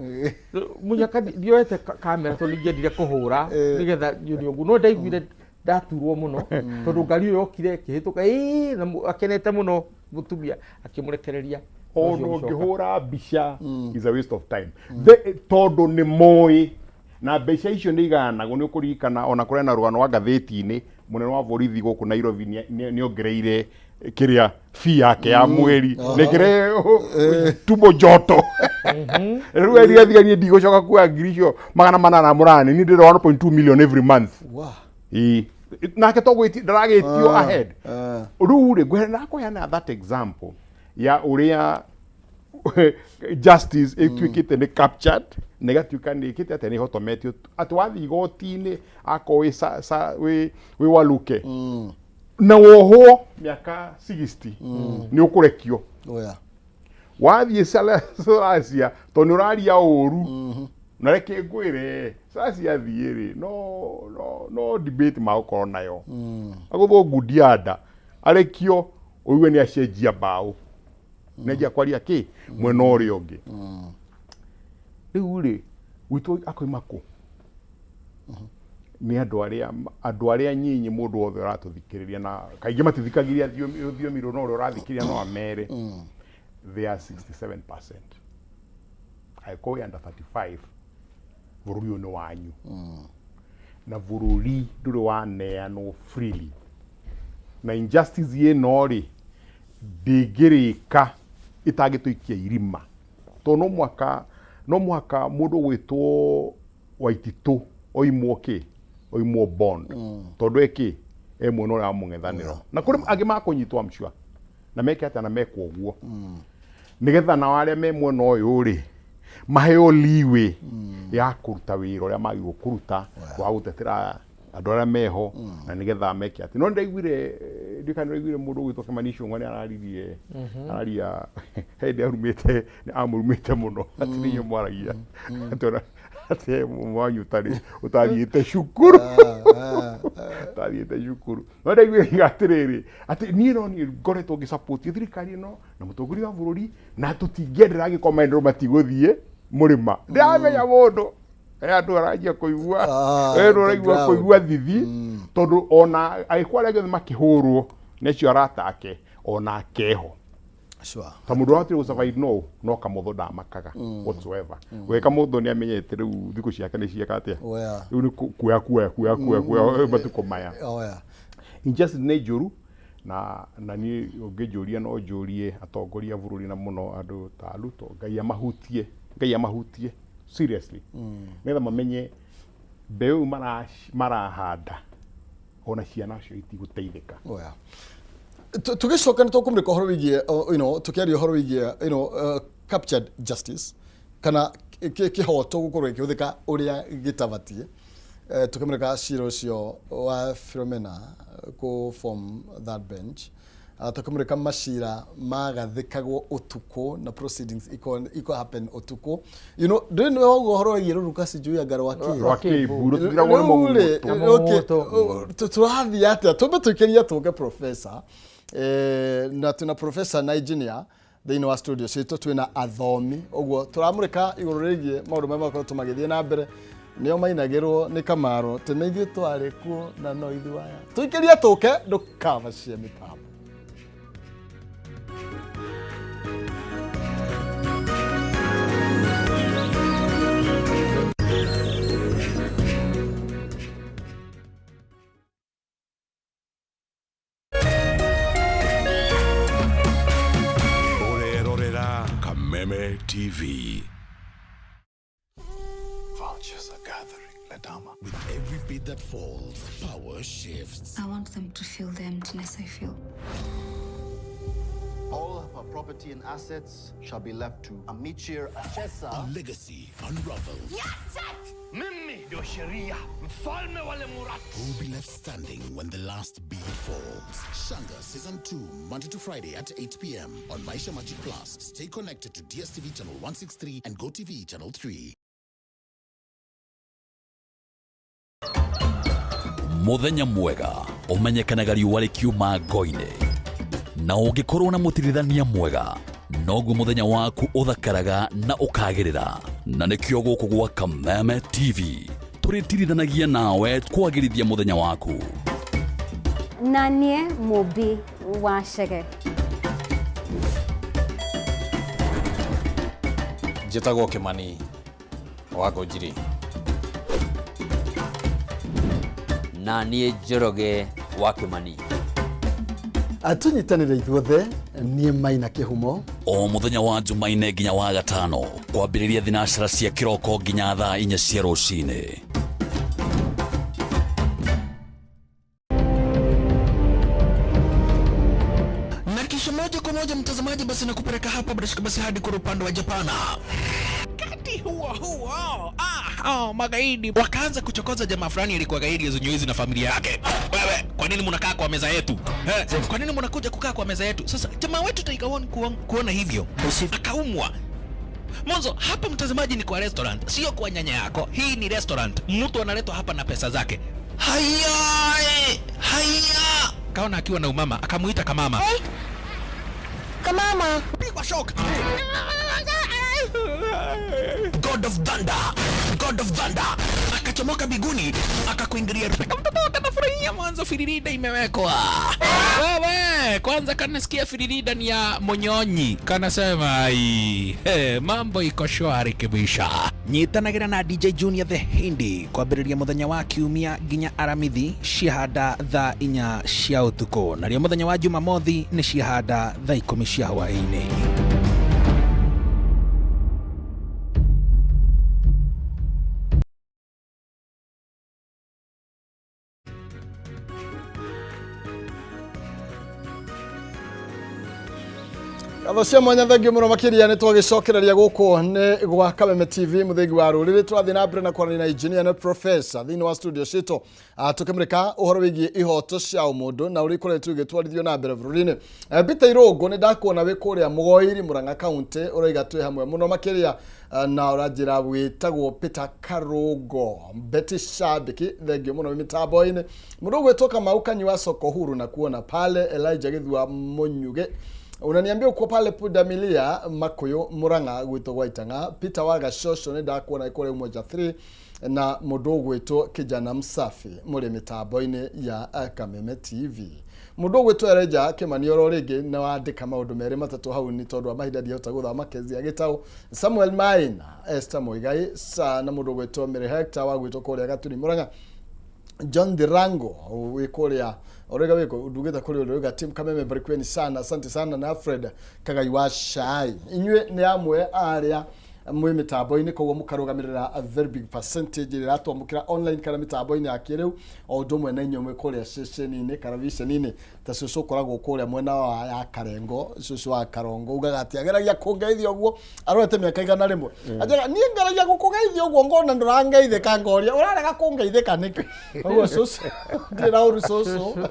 C: mũnyaka ndioete kamera tondũ ningĩendire kũhũra nĩgetha nyone ũguo, no ndaiguire ndaturwo mũno tondũ ngari ĩyo yokire ĩkĩhĩtũka ĩĩ na akenete mũno mũtumia akĩmũrekereria.
A: Ona
C: Ũcio gũcoka.
A: Ũngĩhũra mbica is a waste of time. Tondũ nĩ moĩ na mbeca icio nĩ igayanagwo. Nĩ ũkũririkana ona kũrĩa na rũgano wa ngathĩti-inĩ, mũnene wa borithi gũkũ Nairobi nĩ ongereire kĩrĩa fee yake ya mweri nĩkĩre tumbo joto. Rĩu erire thigari, ndigũcoka kuoya ngiri icio 808, niĩ ndĩrenda 1.2 million every month. Ĩĩ. Nake to gwĩti ndaragĩtio ahead. Rĩu rĩ, ngwenda kũheana that example ya ũrĩa justice ĩtuĩkĩte nĩ captured na ĩgatuĩka nĩ ĩkĩte atĩa, nĩ ĩhotometio, atĩ wathiĩ igoti-inĩ akorwo wĩ wĩ waluke na wohwo mĩaka 60 nĩ ũkũrekio. Wathiĩ Salasya tondũ nĩ ũraria ũru na reke ngwĩre, Salasya thiĩ rĩ, no debate magũkorwo nayo, agũthwo ngundi ya nda arekio, ũigue nĩ acenjia mbaũ, nĩ anjia kwaria kĩ mwena ũrĩa ũngĩ. Rĩu rĩ, gwitũ akoima kũ nĩ andũ arĩa nyinyi mũndũ wothe ũratũthikĩrĩria, na kaingĩ matithikagĩrĩria rũthiomi rũrũ, no ũrĩa ũrathikĩrĩria no amere they are 67%. Angĩkorwo wĩ under 35, bũrũri ũyũ nĩ wanyu na bũrũri ndũrĩ waneanwo freely, na injustice ĩno rĩ ndĩngĩrĩka ĩtangĩtũikia irima, tondũ no mũhaka mũndũ ũgwĩtwo Waititũ oimwo kĩ, oimwo bond, tondũ eki e mwena ũrĩa wa mũng'ethanĩro, na kũrĩ angĩ makũnyitwo, I'm sure, na meke atĩa na mekwo ũguo nĩgetha nao arĩa me mwena ũyũ rĩ maheo leeway ya kũruta wĩra ũrĩa magĩrĩirwo kũruta wa gũtetera andũ arĩa meho, na nĩgetha meke atĩ. No nĩndaiguire, ndiũĩ kana nĩũraiguire mũndũ ũgwĩtwo Kĩmani Ichung'wa nĩ araririe, araria he hĩndĩ arumĩte, amũrumĩte mũno atĩ nĩ inyuĩ mwaragia atĩ ona atĩ he mũmwe wanyu ũtarĩ ũtathiĩte cukuru, ũtathiĩte cukuru. No ndaiguire akiuga atĩrĩrĩ, atĩ niĩ no niĩ ngoretwo ngĩsupport thirikari ĩno na mũtongoria wa bũrũri, na tũtingĩendera angĩkorwo maendeleo matigũthiĩ mũrĩma. Ndĩramenya mũndũ he andũ aranjia kũigua he andũ araigua
B: the
A: kũigua thithi, tondũ ona agĩkorwo arĩa angĩ othe makĩhũrwo nĩ acio arata ake, ona akeho ta mũndũ ũrahotire gũsurvive no Kamotho ndamakaga whatsoever. We Kamotho nĩ amenyete rĩu thikũ ciake nĩ cieka atĩa. Rĩu nĩ kuoya kuoya kuoya kuoya kuoya matukũ maya. Injustice nĩ njũru, na niĩ ũngĩnjũria no njũrie atongoria a bũrũri, na mũno andũ ta Ruto, Ngai amahutie, Ngai amahutie seriously, nĩgetha mamenye mbeũ marahanda ona ciana cio itigũteithĩka.
B: Tũgĩcoka nĩ tũkũmũrĩka ũhoro wĩgiĩ tũkĩaria ũhoro wĩgiĩ captured justice kana kĩhoto gũkorwo gĩkĩhũthĩka ũrĩa gĩtabatiĩ. Tũkĩmũrĩka cira ũcio wa Philomena kũ form that bench. Tũkĩmũrĩka macira magathĩkagwo ũtukũ na proceedings iko happen ũtukũ. Ndũĩ nĩ wauga ũhoro wĩgiĩ rũruka sijui anga rwa kĩ.
A: Rwa kĩmbu rũtigiragwo nĩ
B: Rĩu rĩ,
A: mũng'ũtũ.
B: Tũrathiĩ atĩa? Tumbe tũikĩrie tũke professor, na twĩna professor na engineer thĩinĩ wa studio citũ, twĩna athomi, ũguo tũramũrĩka igũrũ rĩgiĩ maũndũ marĩa makoretwo magĩthiĩ na mbere, nĩo mainagĩrwo nĩ Kamaro tene, ithuĩ twarĩ kuo na no ithuĩ aya. Tũikĩrie tũke, ndũkamacie mĩtambo.
D: Ũrerorera Kameme TV.
E: Vultures are gathering, Ledama.
D: With every bit that falls, power shifts.
F: I want them to feel the emptiness I feel.
G: All of her property and assets shall be left to Amichir Achesa.
D: A legacy unravels.
H: Mimi ndio sheria, mfalme wa Lemurat.
D: Who will be left left standing when the last bead falls? Shanga Season 2, Monday to Friday at 8 p.m. on Maisha Magic Plus. Stay connected to DSTV Channel 163 and GoTV Channel 3.
H: Muthenya mwega ũmenyekanaga riũa rĩkiuma ngo-inĩ, na ũngĩkorwo na mũtirithania mwega noguo mũthenya waku ũthakaraga na ũkagĩrĩra. Na nĩkĩo gũkũ gwa Kameme TV tũrĩtirithanagia nawe kwagĩrithia mũthenya waku.
F: Na niĩ Mũmbi wa Chege.
I: Njĩtagwo Kĩmani wa Ngũnjiri.
J: Na niĩ Njoroge wa Kĩmani.
B: Tũnyitanĩre ithuothe, niĩ Maina Kĩhumo.
H: O mũthenya wa Jumaine nginya wa gatano kwambĩrĩria thinacara cia kĩroko nginya thaa 4 cia rũcinĩ.
D: Na kisha moja kwa moja mtazamaji, basi nakupeleka hapa bila shaka basi hadi kwa upande wa Japana. Wakati huo huo, magaidi wakaanza kuchokoza jamaa fulani alikuwa gaidi zenye na familia yake. Wewe, kwa nini mnakaa kwa meza yetu? Kwa nini mnakuja kukaa kwa meza yetu? Sasa jamaa wetu Tiger One kuona hivyo akaumwa. Mwanzo hapa mtazamaji ni kwa restaurant, sio kwa nyanya yako. Hii ni restaurant, mtu analetwa hapa na pesa zake. Haya, haya. Kaona akiwa na umama, akamuita kamama. Hey. Kamama. Pigwa shock. God of Thunder, God of Thunder akachomoka biguni akakuingilia. Mtoto akanafurahia mwanzo, firirida imewekwa. Wewe kwanza kanasikia firirida ni ya monyonyi, kanasema ai, hey, mambo iko shwari kibisha. Nyitanagira na DJ Junior the Hindi kwambĩrĩria mũthenya wa kiumia nginya aramithi ciahanda thaa 4 cia ũtukũ, narĩo mũthenya wa Jumamothi nĩ ciahanda thaa 10 cia hwaĩ-inĩ.
B: Ngatho cia mwanya, thengio mũno makĩria. Nĩ twagĩcokereria gũkũ nĩ gwa Kameme TV, mũthingi wa rũrĩrĩ. Tũrathiĩ na mbere na kwaranĩria na engineer na professor thĩinĩ wa studio citũ, tũkĩmũrĩka ũhoro wĩgiĩ ihoto cia ũmũndũ na ũrĩa ikoretwo igĩtwarithio na mbere bũrũri-inĩ. Peter Irũngũ, nĩ ndakuona wĩ kũrĩa Mũgoiri, Murang'a County, ũroiga twĩ hamwe mũno makĩria, na ũranjĩra wĩtagwo Peter Karũngo. Betty Shabiki, thengio mũno wĩ mĩtambo-inĩ. Mũndũ ũgwĩtwo Kamau Kanyua Soko Huru na kuona pale. Elijah Gĩthua Mũnyuge, unaniambia uko pale Pundamilia Makuyu Murang'a gwitwo gwa Itang'a. Peter wa Gashosho, nĩ ndakuona kũrĩa Umoja 3, na mũndũ ũgwĩtwo Kijana Msafi mũrĩ mĩtambo-inĩ ya Kameme TV. Mũndũ ũgwĩtwo Elijah Kĩmani oro rĩngĩ nĩ wandĩka maũndũ merĩ matatũ hau, nĩ tondũ wa mahinda ndihota gũthoma. Kezia Gĩtaũ, Samuel Maina, Esther Muigai sa na mũndũ ũgwĩtwo Mary Hector wa gwĩtwo kũrĩa Gaturi Murang'a. John Dirango wĩ kũrĩa ũrega wĩkũ ndugĩte kũrĩ ũrĩa team Kameme, barikiweni sana, asante sana. Na Alfred Kagai wa Shai, inyuĩ nĩ amwe arĩa mwĩ mĩtambo-inĩ, koguo mũkarũgamĩrĩra a very big percentage ĩrĩa ĩratwamũkĩra online kana mĩtambo-inĩ ya kĩrĩu, o ũndũ ũmwe na inyuĩ mwĩ kũrĩa ceceni-inĩ kana viceni-inĩ. Ta cũcũ ũkoragwo kũrĩa mwena wa ya Karengo, cũcũ wa Karongo, ugaga atĩ ageragia kũngeithia ũguo arorete mĩaka 100. Anjaga niĩ ngeragia gũkũgeithia ũguo ngona ndũrangeithĩka, ngoria ũrarega kũngeithĩka nĩkĩ? Koguo cũcũ, ndirĩ na ũru, cũcũ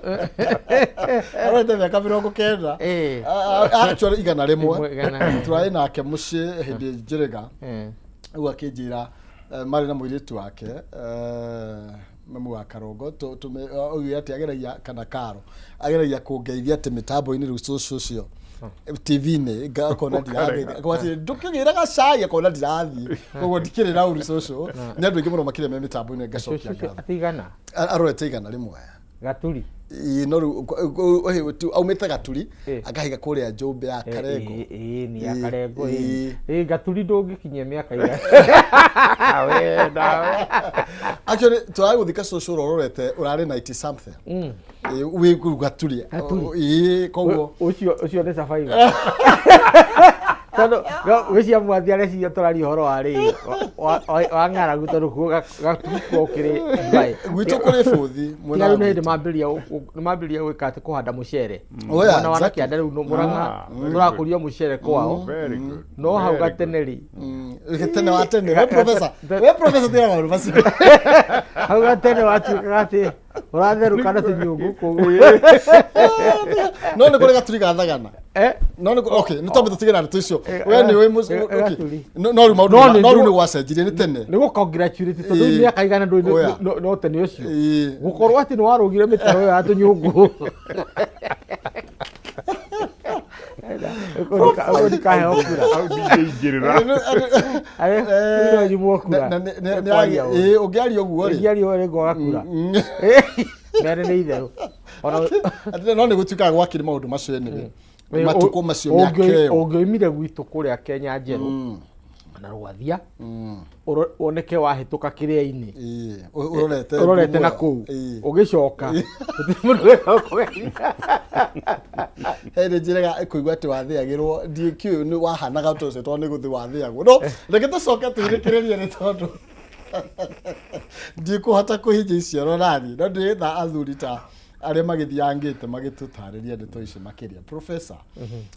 B: arorete mĩaka 90, actually 100. Tũrarĩ nake mũciĩ hĩndĩ njĩrĩga rĩu, akĩnjĩra marĩ na mũirĩtu wake, mamu wa Karongo, oigire atĩ ageragia kana karo ageragia kũngeithia atĩ mĩtambo-inĩ rĩu cũcũ ũcio TV-inĩ akona ndirathiĩ, akona ndũkĩgĩra gacai, akona ndirathiĩ, koguo ndikĩrĩ na ũru cũcũ. Nĩ andũ aingĩ mũno makĩria me mĩtambo-inĩ, ngacokia ngatho.
C: Atĩ 100?
B: Arorete 100.
C: Gaturi.
B: Ĩĩ, no rĩu aumĩte Gaturi akahiga kũrĩa Njũmbĩ ya Karengo.
C: Ĩĩ, nĩ ya Karengo. Ĩĩ, Gaturi ndũngĩkinyia mĩaka 100.
A: We nawe.
B: Actually tũrarĩ gũthika cũcũ ũrĩa ũrorete ũrarĩ 90 something. Ĩĩ, wĩ kũu Gaturi. Ĩĩ, koguo
C: Ũcio nĩ survivor, tondũ gwĩcia mwathi areciria tũraria ũhoro wa rĩrĩ wa ng'aragu, tondũ kuo Gaturi kuo kĩrĩ dry.
B: Gwitũ kũrĩ bũthi mwena
C: Tiga
B: wa
C: rĩu nĩ hĩndĩ
B: gwitũ.
C: Nĩ mambĩrĩria gwĩka atĩ kũhanda mũcere
B: Oh, yeah,
C: mwena wa
B: exactly.
C: Nakĩanda rĩu Mũrang'a tũrakũria mũcere kwao.
A: Very good.
C: No hau gatene rĩ,
B: Tene wa tene, we professor, we professor, tira maũndũ macio.
C: Hau gatene watuĩkaga atĩ Ũratherũka na tũnyũngũ kũu.
B: No nĩ kũrĩ gaturi ga thagana. No nĩ okay, nĩ twambe tũtige na ndeto icio. We nĩ ũĩ okay.
C: Gaturi.
B: No rĩu maũndũ
C: No nĩ
B: no rĩu
C: njũ-
B: nĩ gwacenjirie nĩ tene.
C: Nĩ gũ congratulate tondũ
B: Ĩĩ.
C: mĩaka igana ndũĩ
B: Oya.
C: no tene ũcio. Gũkorwo atĩ nĩ warũgire mĩtaro ĩyo ya tũnyũngũ. Ũguo ndikaheo kura.
A: Hau ndingĩingĩrĩra.
C: Aye, nyimwo kura.
B: Na- na- na-
C: Nĩ kwaria ũru.
B: ĩĩ, ũngĩaria ũguo rĩ.
C: Ũngĩaria ũguo nĩngwaga kura. Mere nĩ itherũ. Ona
B: Atĩ no nĩ gũtuĩkaga gwakĩrĩ maũndũ macio anyway. Matukũ macio mĩaka ĩyo.
C: Ũngĩoimire gwitũ kũrĩa Kenya njerũ kana Rwathia woneke wahĩtũka kĩrĩa-inĩ
B: ũrorete
C: ũrorete na
B: ngumo.
C: kũu ũgĩcoka gũtirĩ mũndũ wega ũkũgeria.
B: He nĩ njĩraga kũigua atĩ wathĩagĩrwo ndiĩkĩũĩ nĩ wahanaga ta ũcio tondũ nĩ gũthĩ wathĩagwo no reke tũcoke tũirĩkĩrĩrie nĩ tondũ ndikũhota kũhingia icioro nani no ndĩretha athuri ta arĩa magĩthiangĩte magĩtũtarĩria ndeto ici makĩria. Professor,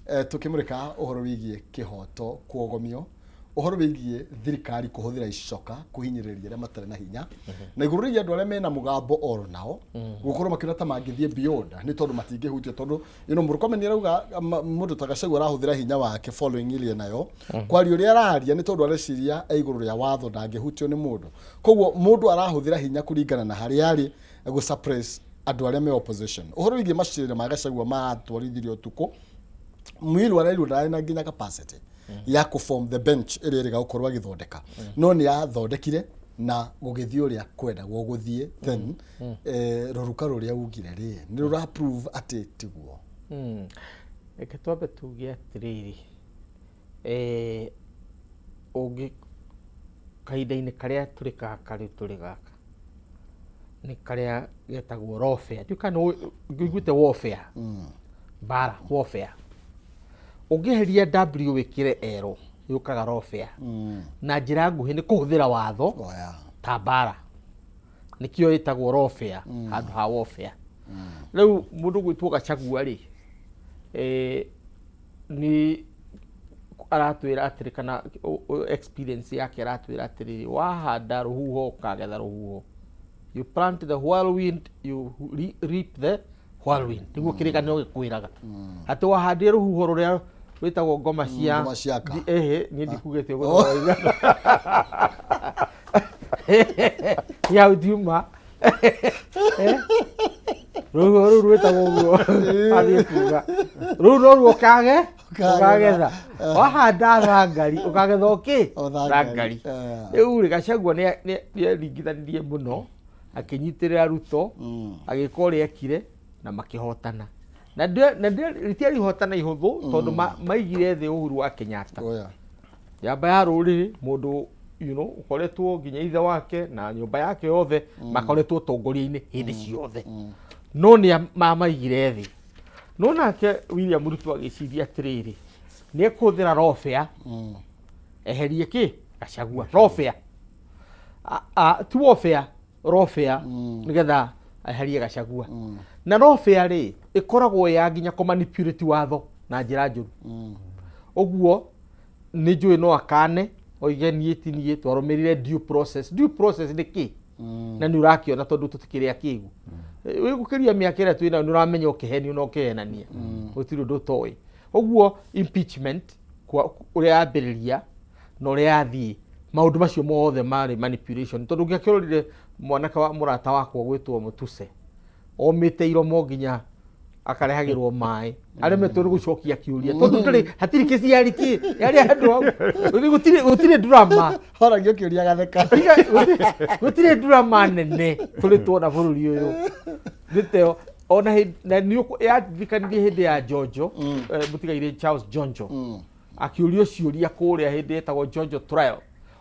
B: tũkĩmũrĩka ũhoro wĩgiĩ kĩhoto kuogomio, ũhoro wĩgiĩ thirikari kũhũthĩra icoka kũhinyĩrĩria arĩa matarĩ na hinya, na igũrũ rĩgiĩ andũ arĩa mena mũgambo oro nao gũkorwo makĩona ta mangĩthiĩ beyond nĩ tondũ matingĩhutio tondũ you know, Murkomen nĩ arauga mũndũ ta Gachagua arahũthĩra hinya wake following ĩrĩa nayo kwaria ũrĩa araria nĩ tondũ areciria e igũrũ rĩa watho ndangĩhutio nĩ mũndũ, koguo mũndũ arahũthĩra hinya kũringana na harĩa arĩ gũ suppress andũ arĩa me opposition. Ũhoro wĩgiĩ macira ma Gachagua maratwarithirio ũtukũ, Mwilu arairwo ndarĩ na nginya capacity ya kũ form the bench ĩrĩa ĩrĩga gũkorwo agĩthondeka, no nĩ athondekire na gũgĩthiĩ ũrĩa kwendagwo gũthiĩ. Then rũruka rũrĩa ugire rĩ nĩ rũra prove atĩ tiguo.
C: Reke twambe tuge atĩrĩrĩ, ũngĩ kahinda-inĩ karĩa tũrĩ gaka rĩu tũrĩ gaka nĩ karĩa getagwo lawfare. Ndiũĩ kana nĩ ũiguĩte warfare, mbara, warfare. Ũngĩeheria W wĩkĩre L yũkaga lawfare. Na njĩra nguhĩ nĩ kũhũthĩra watho ta mbara, nĩkĩo ĩtagwo lawfare handũ ha warfare. Rĩu mũndũ gwĩtwo Gachagua rĩ, nĩ aratwĩra atĩrĩ kana experience yake aratwĩra atĩrĩrĩ, wahanda rũhuho ũkagetha rũhuho. You plant the whirlwind, you reap the whirlwind. Nĩguo kĩrĩkanĩro gĩkwĩraga atĩ wahandire rũhuho rũrĩa rwĩtagwo ngoma cia
B: Ngoma ciaka.
C: Ehe, niĩ ndikugĩte ũguo. Niĩ hau ndiuma. Rũhuho rũu rwĩtagwo ũguo athiĩ kuga rũu noruo ũkage ũkagetha. Wahanda thangari ũkagetha ũkĩ?
B: O thangari.
C: Thangari. Rĩu rĩ, Gachagua nĩ eringithanirie mũno akĩnyitĩrĩra Ruto, agĩka ũrĩa ekire na makĩhotana na rĩtiarĩ ihotana ihũthũ tondũ maigire thĩ Uhuru wa Kenyatta, njamba ya rũrĩrĩ, mũndũ ũkoretwo nginya ithe wake na nyũmba yake yothe makoretwo ũtongoria-inĩ hĩndĩ ciothe, no nĩ mamaigire thĩ. No nake William Ruto agĩciria atĩrĩrĩ, nĩ ekũhũthĩra lawfare eherie kĩ Gachagua. Lawfare, ti warfare, lawfare, nĩgetha eherie Gachagua. Na lawfare rĩ ĩkoragwo ya nginya kũ manipulate watho na njĩra njũru. Ũguo nĩ njũĩ no akane oige niĩ ti niĩ twarũmĩrĩire due process. Due process nĩ kĩ? Na nĩ ũrakĩona tondũ tũtikĩrĩ akĩgu wĩ gũkĩria mĩaka ĩrĩa twĩnayo, nĩ ũramenya ũkĩhenio na ũkĩhenania gũtirĩ ũndũ ũtoĩ. Ũguo impeachment ũrĩa yambĩrĩria na ũrĩa yathiĩ, maũndũ macio mothe marĩ manipulation, tondũ ũngĩakĩrorire mwanake wa mũrata wakwa gwĩtwo Mũtuse omĩte iromo nginya akarehagĩrwo maĩ, aremetwo nĩ gũcokia kĩũria tondũ ndũrĩ hatirĩ kĩciari kĩ yarĩ andũ hau. Gũtirĩ drama.
B: Horagio kĩũria gatheka.
C: Gũtirĩ drama nene tũrĩ tuona bũrũri ũyũ nĩteo ona na nĩ yaririkanirie hĩndĩ ya Njonjo, mũtigairĩ Charles Njonjo akĩũrio ciũria kũrĩa hĩndĩ ĩtagwo Njonjo trial.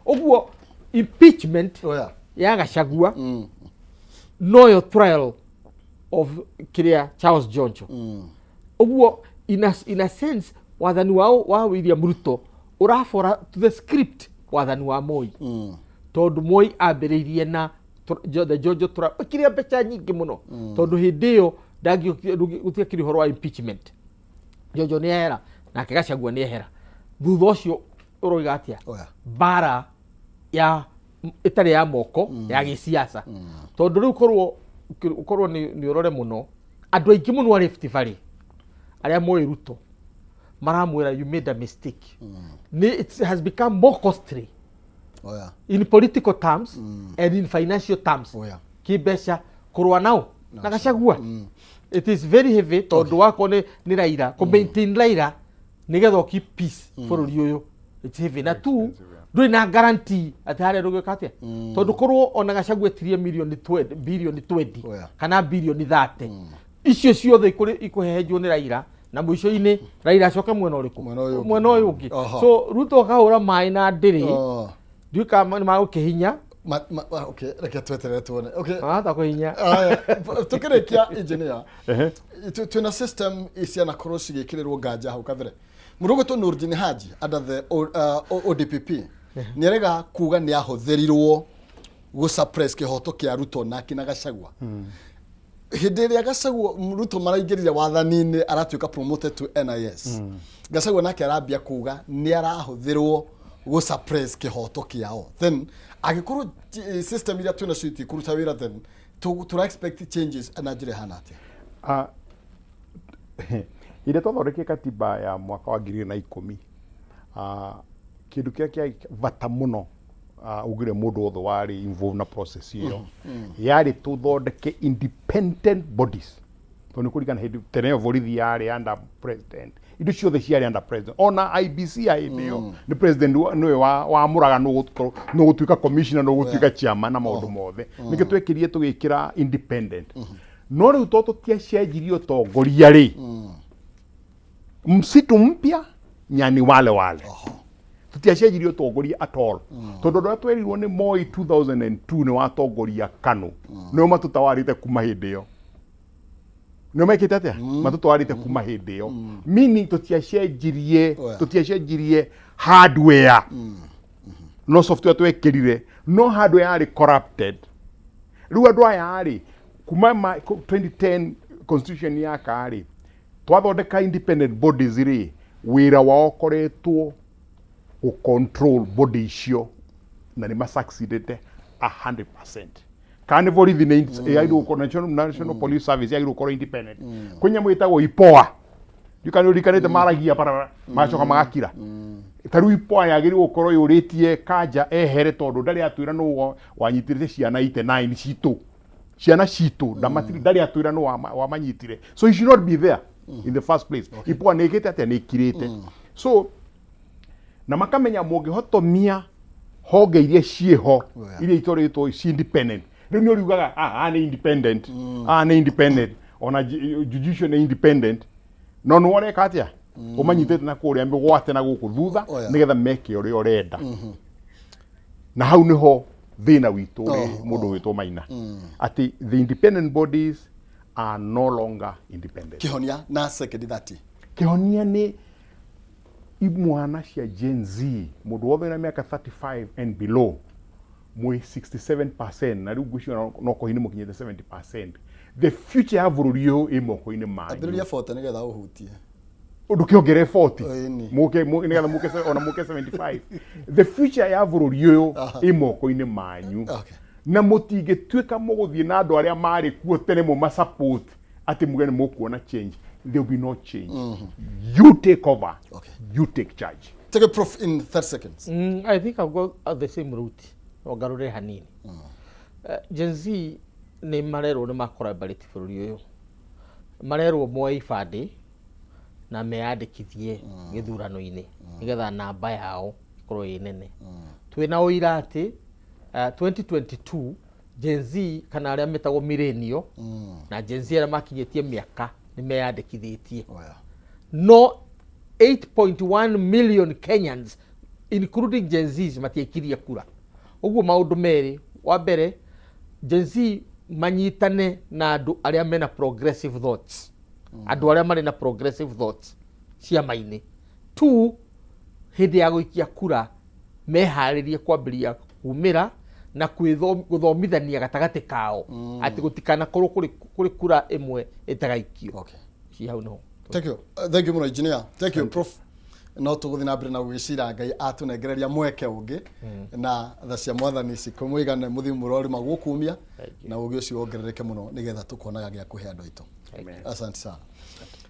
C: Ũguo impeachment ya Gachagua noyo trial of kĩrĩa Charles Njonjo. Ũguo in a sense wathani wa William Ruto ũrabora to the script wathani wa Moi, tondũ Moi ambĩrĩirie na the Njonjo trial ĩkĩrĩa mbeca nyingĩ mũno, tondũ hĩndĩ ĩyo gũtiakĩrĩ ũhoro wa impeachment. Njonjo nĩ ehera nake Gachagua nĩ ehera. Thutha ũcio ũroiga atĩa? Mbara ya ĩtarĩ ya moko ya gĩsiasa, tondũ rĩu korwo Ũkorwo nĩ ũrore mũno, andũ aingĩ mũno a Rift Valley arĩa moĩ Ruto maramwĩra, "You made a mistake." Nĩ it has become more costly in political terms and in financial terms, kĩmbeca, kũrũa nao na Gachagua. It is very heavy tondũ wakorwo nĩ Raila, kũ maintain Raila nĩgetha ũ keep peace bũrũri ũyũ, it's heavy. Na tu ndũrĩ na guarantee atĩ harĩa ndũgĩka atĩa, tondũ korwo ona Gachagua etirie mirioni 20, birioni 20 kana birioni 30, icio ciothe ikũhehenjwo nĩ Raila, na mũico-inĩ Raila acoke mwena ũrĩkũ?
B: Mwena ũyũ ũngĩ.
C: Mwena ũyũ ũngĩ. So Ruto akahũra maĩ na ndĩrĩ. Ndiũĩ kana nĩ magũkĩhinya.
B: Okay, reke tweterere tuone. Okay.
C: Mahota kũhinya.
B: Aya, tukĩrĩkia, engineer, twĩna system cianakorwo cigĩkĩrĩrwo nganja hau kabere. Mũndũ ũgwĩtwo Nurdin Haji under the ODPP nĩ arega kuga nĩ ahũthĩrirwo gũ suppress kĩhoto kĩa Ruto na kina Gachagua. Hĩndĩ ĩrĩa Gachagua, Ruto maraingĩrire wathani-inĩ, aratuĩka promoted to NIS, Gachagua nake arambia kuga nĩ arahũthĩrwo gũ suppress kĩhoto kĩao. Then angĩkorwo system iria twĩna cio itikũruta wĩra, then tũra expect changes na njĩra ĩhana atĩa?
A: Ah, ĩrĩa twathondekire katiba ya mwaka wa 2010, kĩndũ kĩrĩa kĩa bata mũno, ugire mũndũ wothe warĩ involved na process ĩyo, yarĩ tũthondeke independent bodies, tondũ nĩ kũringana hĩndĩ tene ĩyo borithi yarĩ under president, indo ciothe ciarĩ under president, ona IEBC ya hĩndĩ ĩyo nĩ president nĩwe wamũraga nũ gũtuĩka commissioner, nũ gũtuĩka chairman na maũndũ mothe. Nĩkĩo twekĩrire tũgĩkĩra independent. No rĩu to tũtiacenjirie ũtongoria rĩ, msitu mpya, nyani wale wale. Tũtiacenjirie ũtongoria at all, tondũ andũ arĩa twerirwo nĩ Moi 2002 nĩ watongoria KANU, nĩo matũtawarĩte kuma hĩndĩ ĩyo. Nĩo mekĩte atĩa? Matũtwarĩte kuma hĩndĩ ĩyo, meaning tũtiacenjirie. Tũtiacenjirie hardware, no software twekĩrire, no hardware yarĩ corrupted. Rĩu andũ aya rĩ, kuma 2010 constitution yaka rĩ, twathondeka independent bodies rĩ, wĩra wao ũkoretwo gũ control body icio, na nĩ masucceeded 100%. Kana nĩ borithi nĩ yagĩrĩirwo gũkorwo National Police Service yagĩrĩirwo gũkorwo independent. Kwĩ nyamũ ĩtagwo IPOA, ndikana ũrikanĩte, maragia barabara magacoka magakira. Ta rĩu IPOA yagĩrĩirwo gũkorwo yũrĩtie Kanja ehere, tondũ ndarĩ atwĩra nũ wanyitĩrĩte ciana 89 citũ, ciana citũ ndarĩ atwĩra nũ wamanyitire. So he should not be there in the first place. IPOA nĩ ĩkĩte atĩa? Nĩ ĩkirĩte. So na makamenya mũngĩhotomia honge iria ciĩho, iria itoretwo ci independent, rĩu nĩ ũriugaga, "Ah, ah, nĩ independent, ah, nĩ independent, ona judicial nĩ independent." No nĩ ũreka atĩa? Ũmanyitĩte na kũrĩa mĩgwate na gũkũ thutha, nĩgetha meke ũrĩa ũrenda. Na hau nĩho thĩna witũ ũrĩ. Mũndũ wĩtwo Maina, atĩ the independent bodies are no longer independent.
B: Kĩhonia na second 30.
A: Kĩhonia nĩ imwana cia Gen Z, mũndũ wothe wĩna mĩaka 35 and below, mwĩ 67%, na rĩu ngwĩciria no kohi nĩ mũkinyĩte 70%. The future ya bũrũri ũyũ ĩ moko-inĩ manyu.
B: Ambĩrĩria 40 nĩgetha ũhutie.
A: Ndũkĩongerere 40.
B: Ĩni.
A: Mũke nĩgetha mũke ona mũke 75. The future ya bũrũri ũyũ ĩ moko-inĩ manyu, na mũtingĩtuĩka mũgũthiĩ na andũ arĩa marĩ kuo tene mũma support atĩ muge nĩ mũkuona change. There will be no change. You take over. You take charge.
B: Take a prof in 30 seconds.
C: I think I've got the same route, no ngarũre hanini. Gen Z nĩ marerwo nĩ macollaborate bũrũri ũyũ, marerwo moe ibandĩ na meyandĩkithie gĩthurano-inĩ nĩgetha namba yao ĩkorwo ĩ nene. Twĩna ũira atĩ 2022 Gen Z kana arĩa metagwo millennial na Gen Z arĩa makinyĩtie mĩaka nĩ meyandĩkithĩtie, no 8.1 million Kenyans including Gen Zs matiaikirie kura. Ũguo maũndũ merĩ: wa mbere, Gen Z manyitane na andũ arĩa mena progressive thoughts, andũ arĩa marĩ na progressive thoughts ciama-inĩ. Two, hĩndĩ ya gũikia kura meharĩrie kwambĩrĩria kumĩra na gũthomithania gatagatĩ kao atĩ gũtikanakorwo kũrĩ kura ĩmwe ĩtagaikio. Ci hau nĩho.
B: Thank you. Thank you mũno, engineer. Thank you, prof. No tũgũthiĩ na mbere na gũgĩcira Ngai atũnengereria mweke ũngĩ na tha cia mwathani cikũmũigane mũthiĩ mũrorima gũkumia na ũgĩ ũcio wongerereke mũno nĩgetha tũkonaga gĩa kũhe andũ aitũ. Asante sana.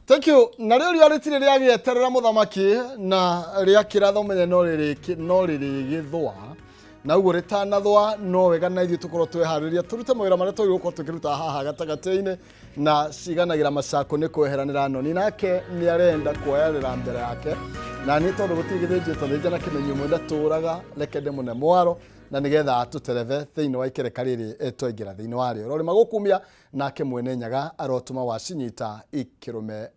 B: Thank you. Na rĩu riũa rĩtirĩ rĩagĩeterera mũthamaki na rĩakĩratha ũmenye no rĩrĩkĩ no rĩrĩgĩthũa na ũguo rĩtanathũa no wega na ithuĩ tũkorwo tweharĩria tũrute mawĩra marĩa twagĩrĩirwo gũkorwo tũkĩruta haha gatagatĩ-inĩ na ciganagĩra macako nĩ kweheranĩra noni nake nĩ arenda kuoyarĩra mbere yake na niĩ tondũ gũtirĩ gĩthĩnjĩtwo thĩnja na kĩmenyi ũmwe ndatũraga reke ndĩmũne mwaro na nĩgetha atũterebe thĩinĩ wa ikereka rĩrĩ eh, twaingĩra thĩinĩ warĩo rorĩ magũkumia nake mwene nyaga arotũma wacinyita ikĩrũme eh,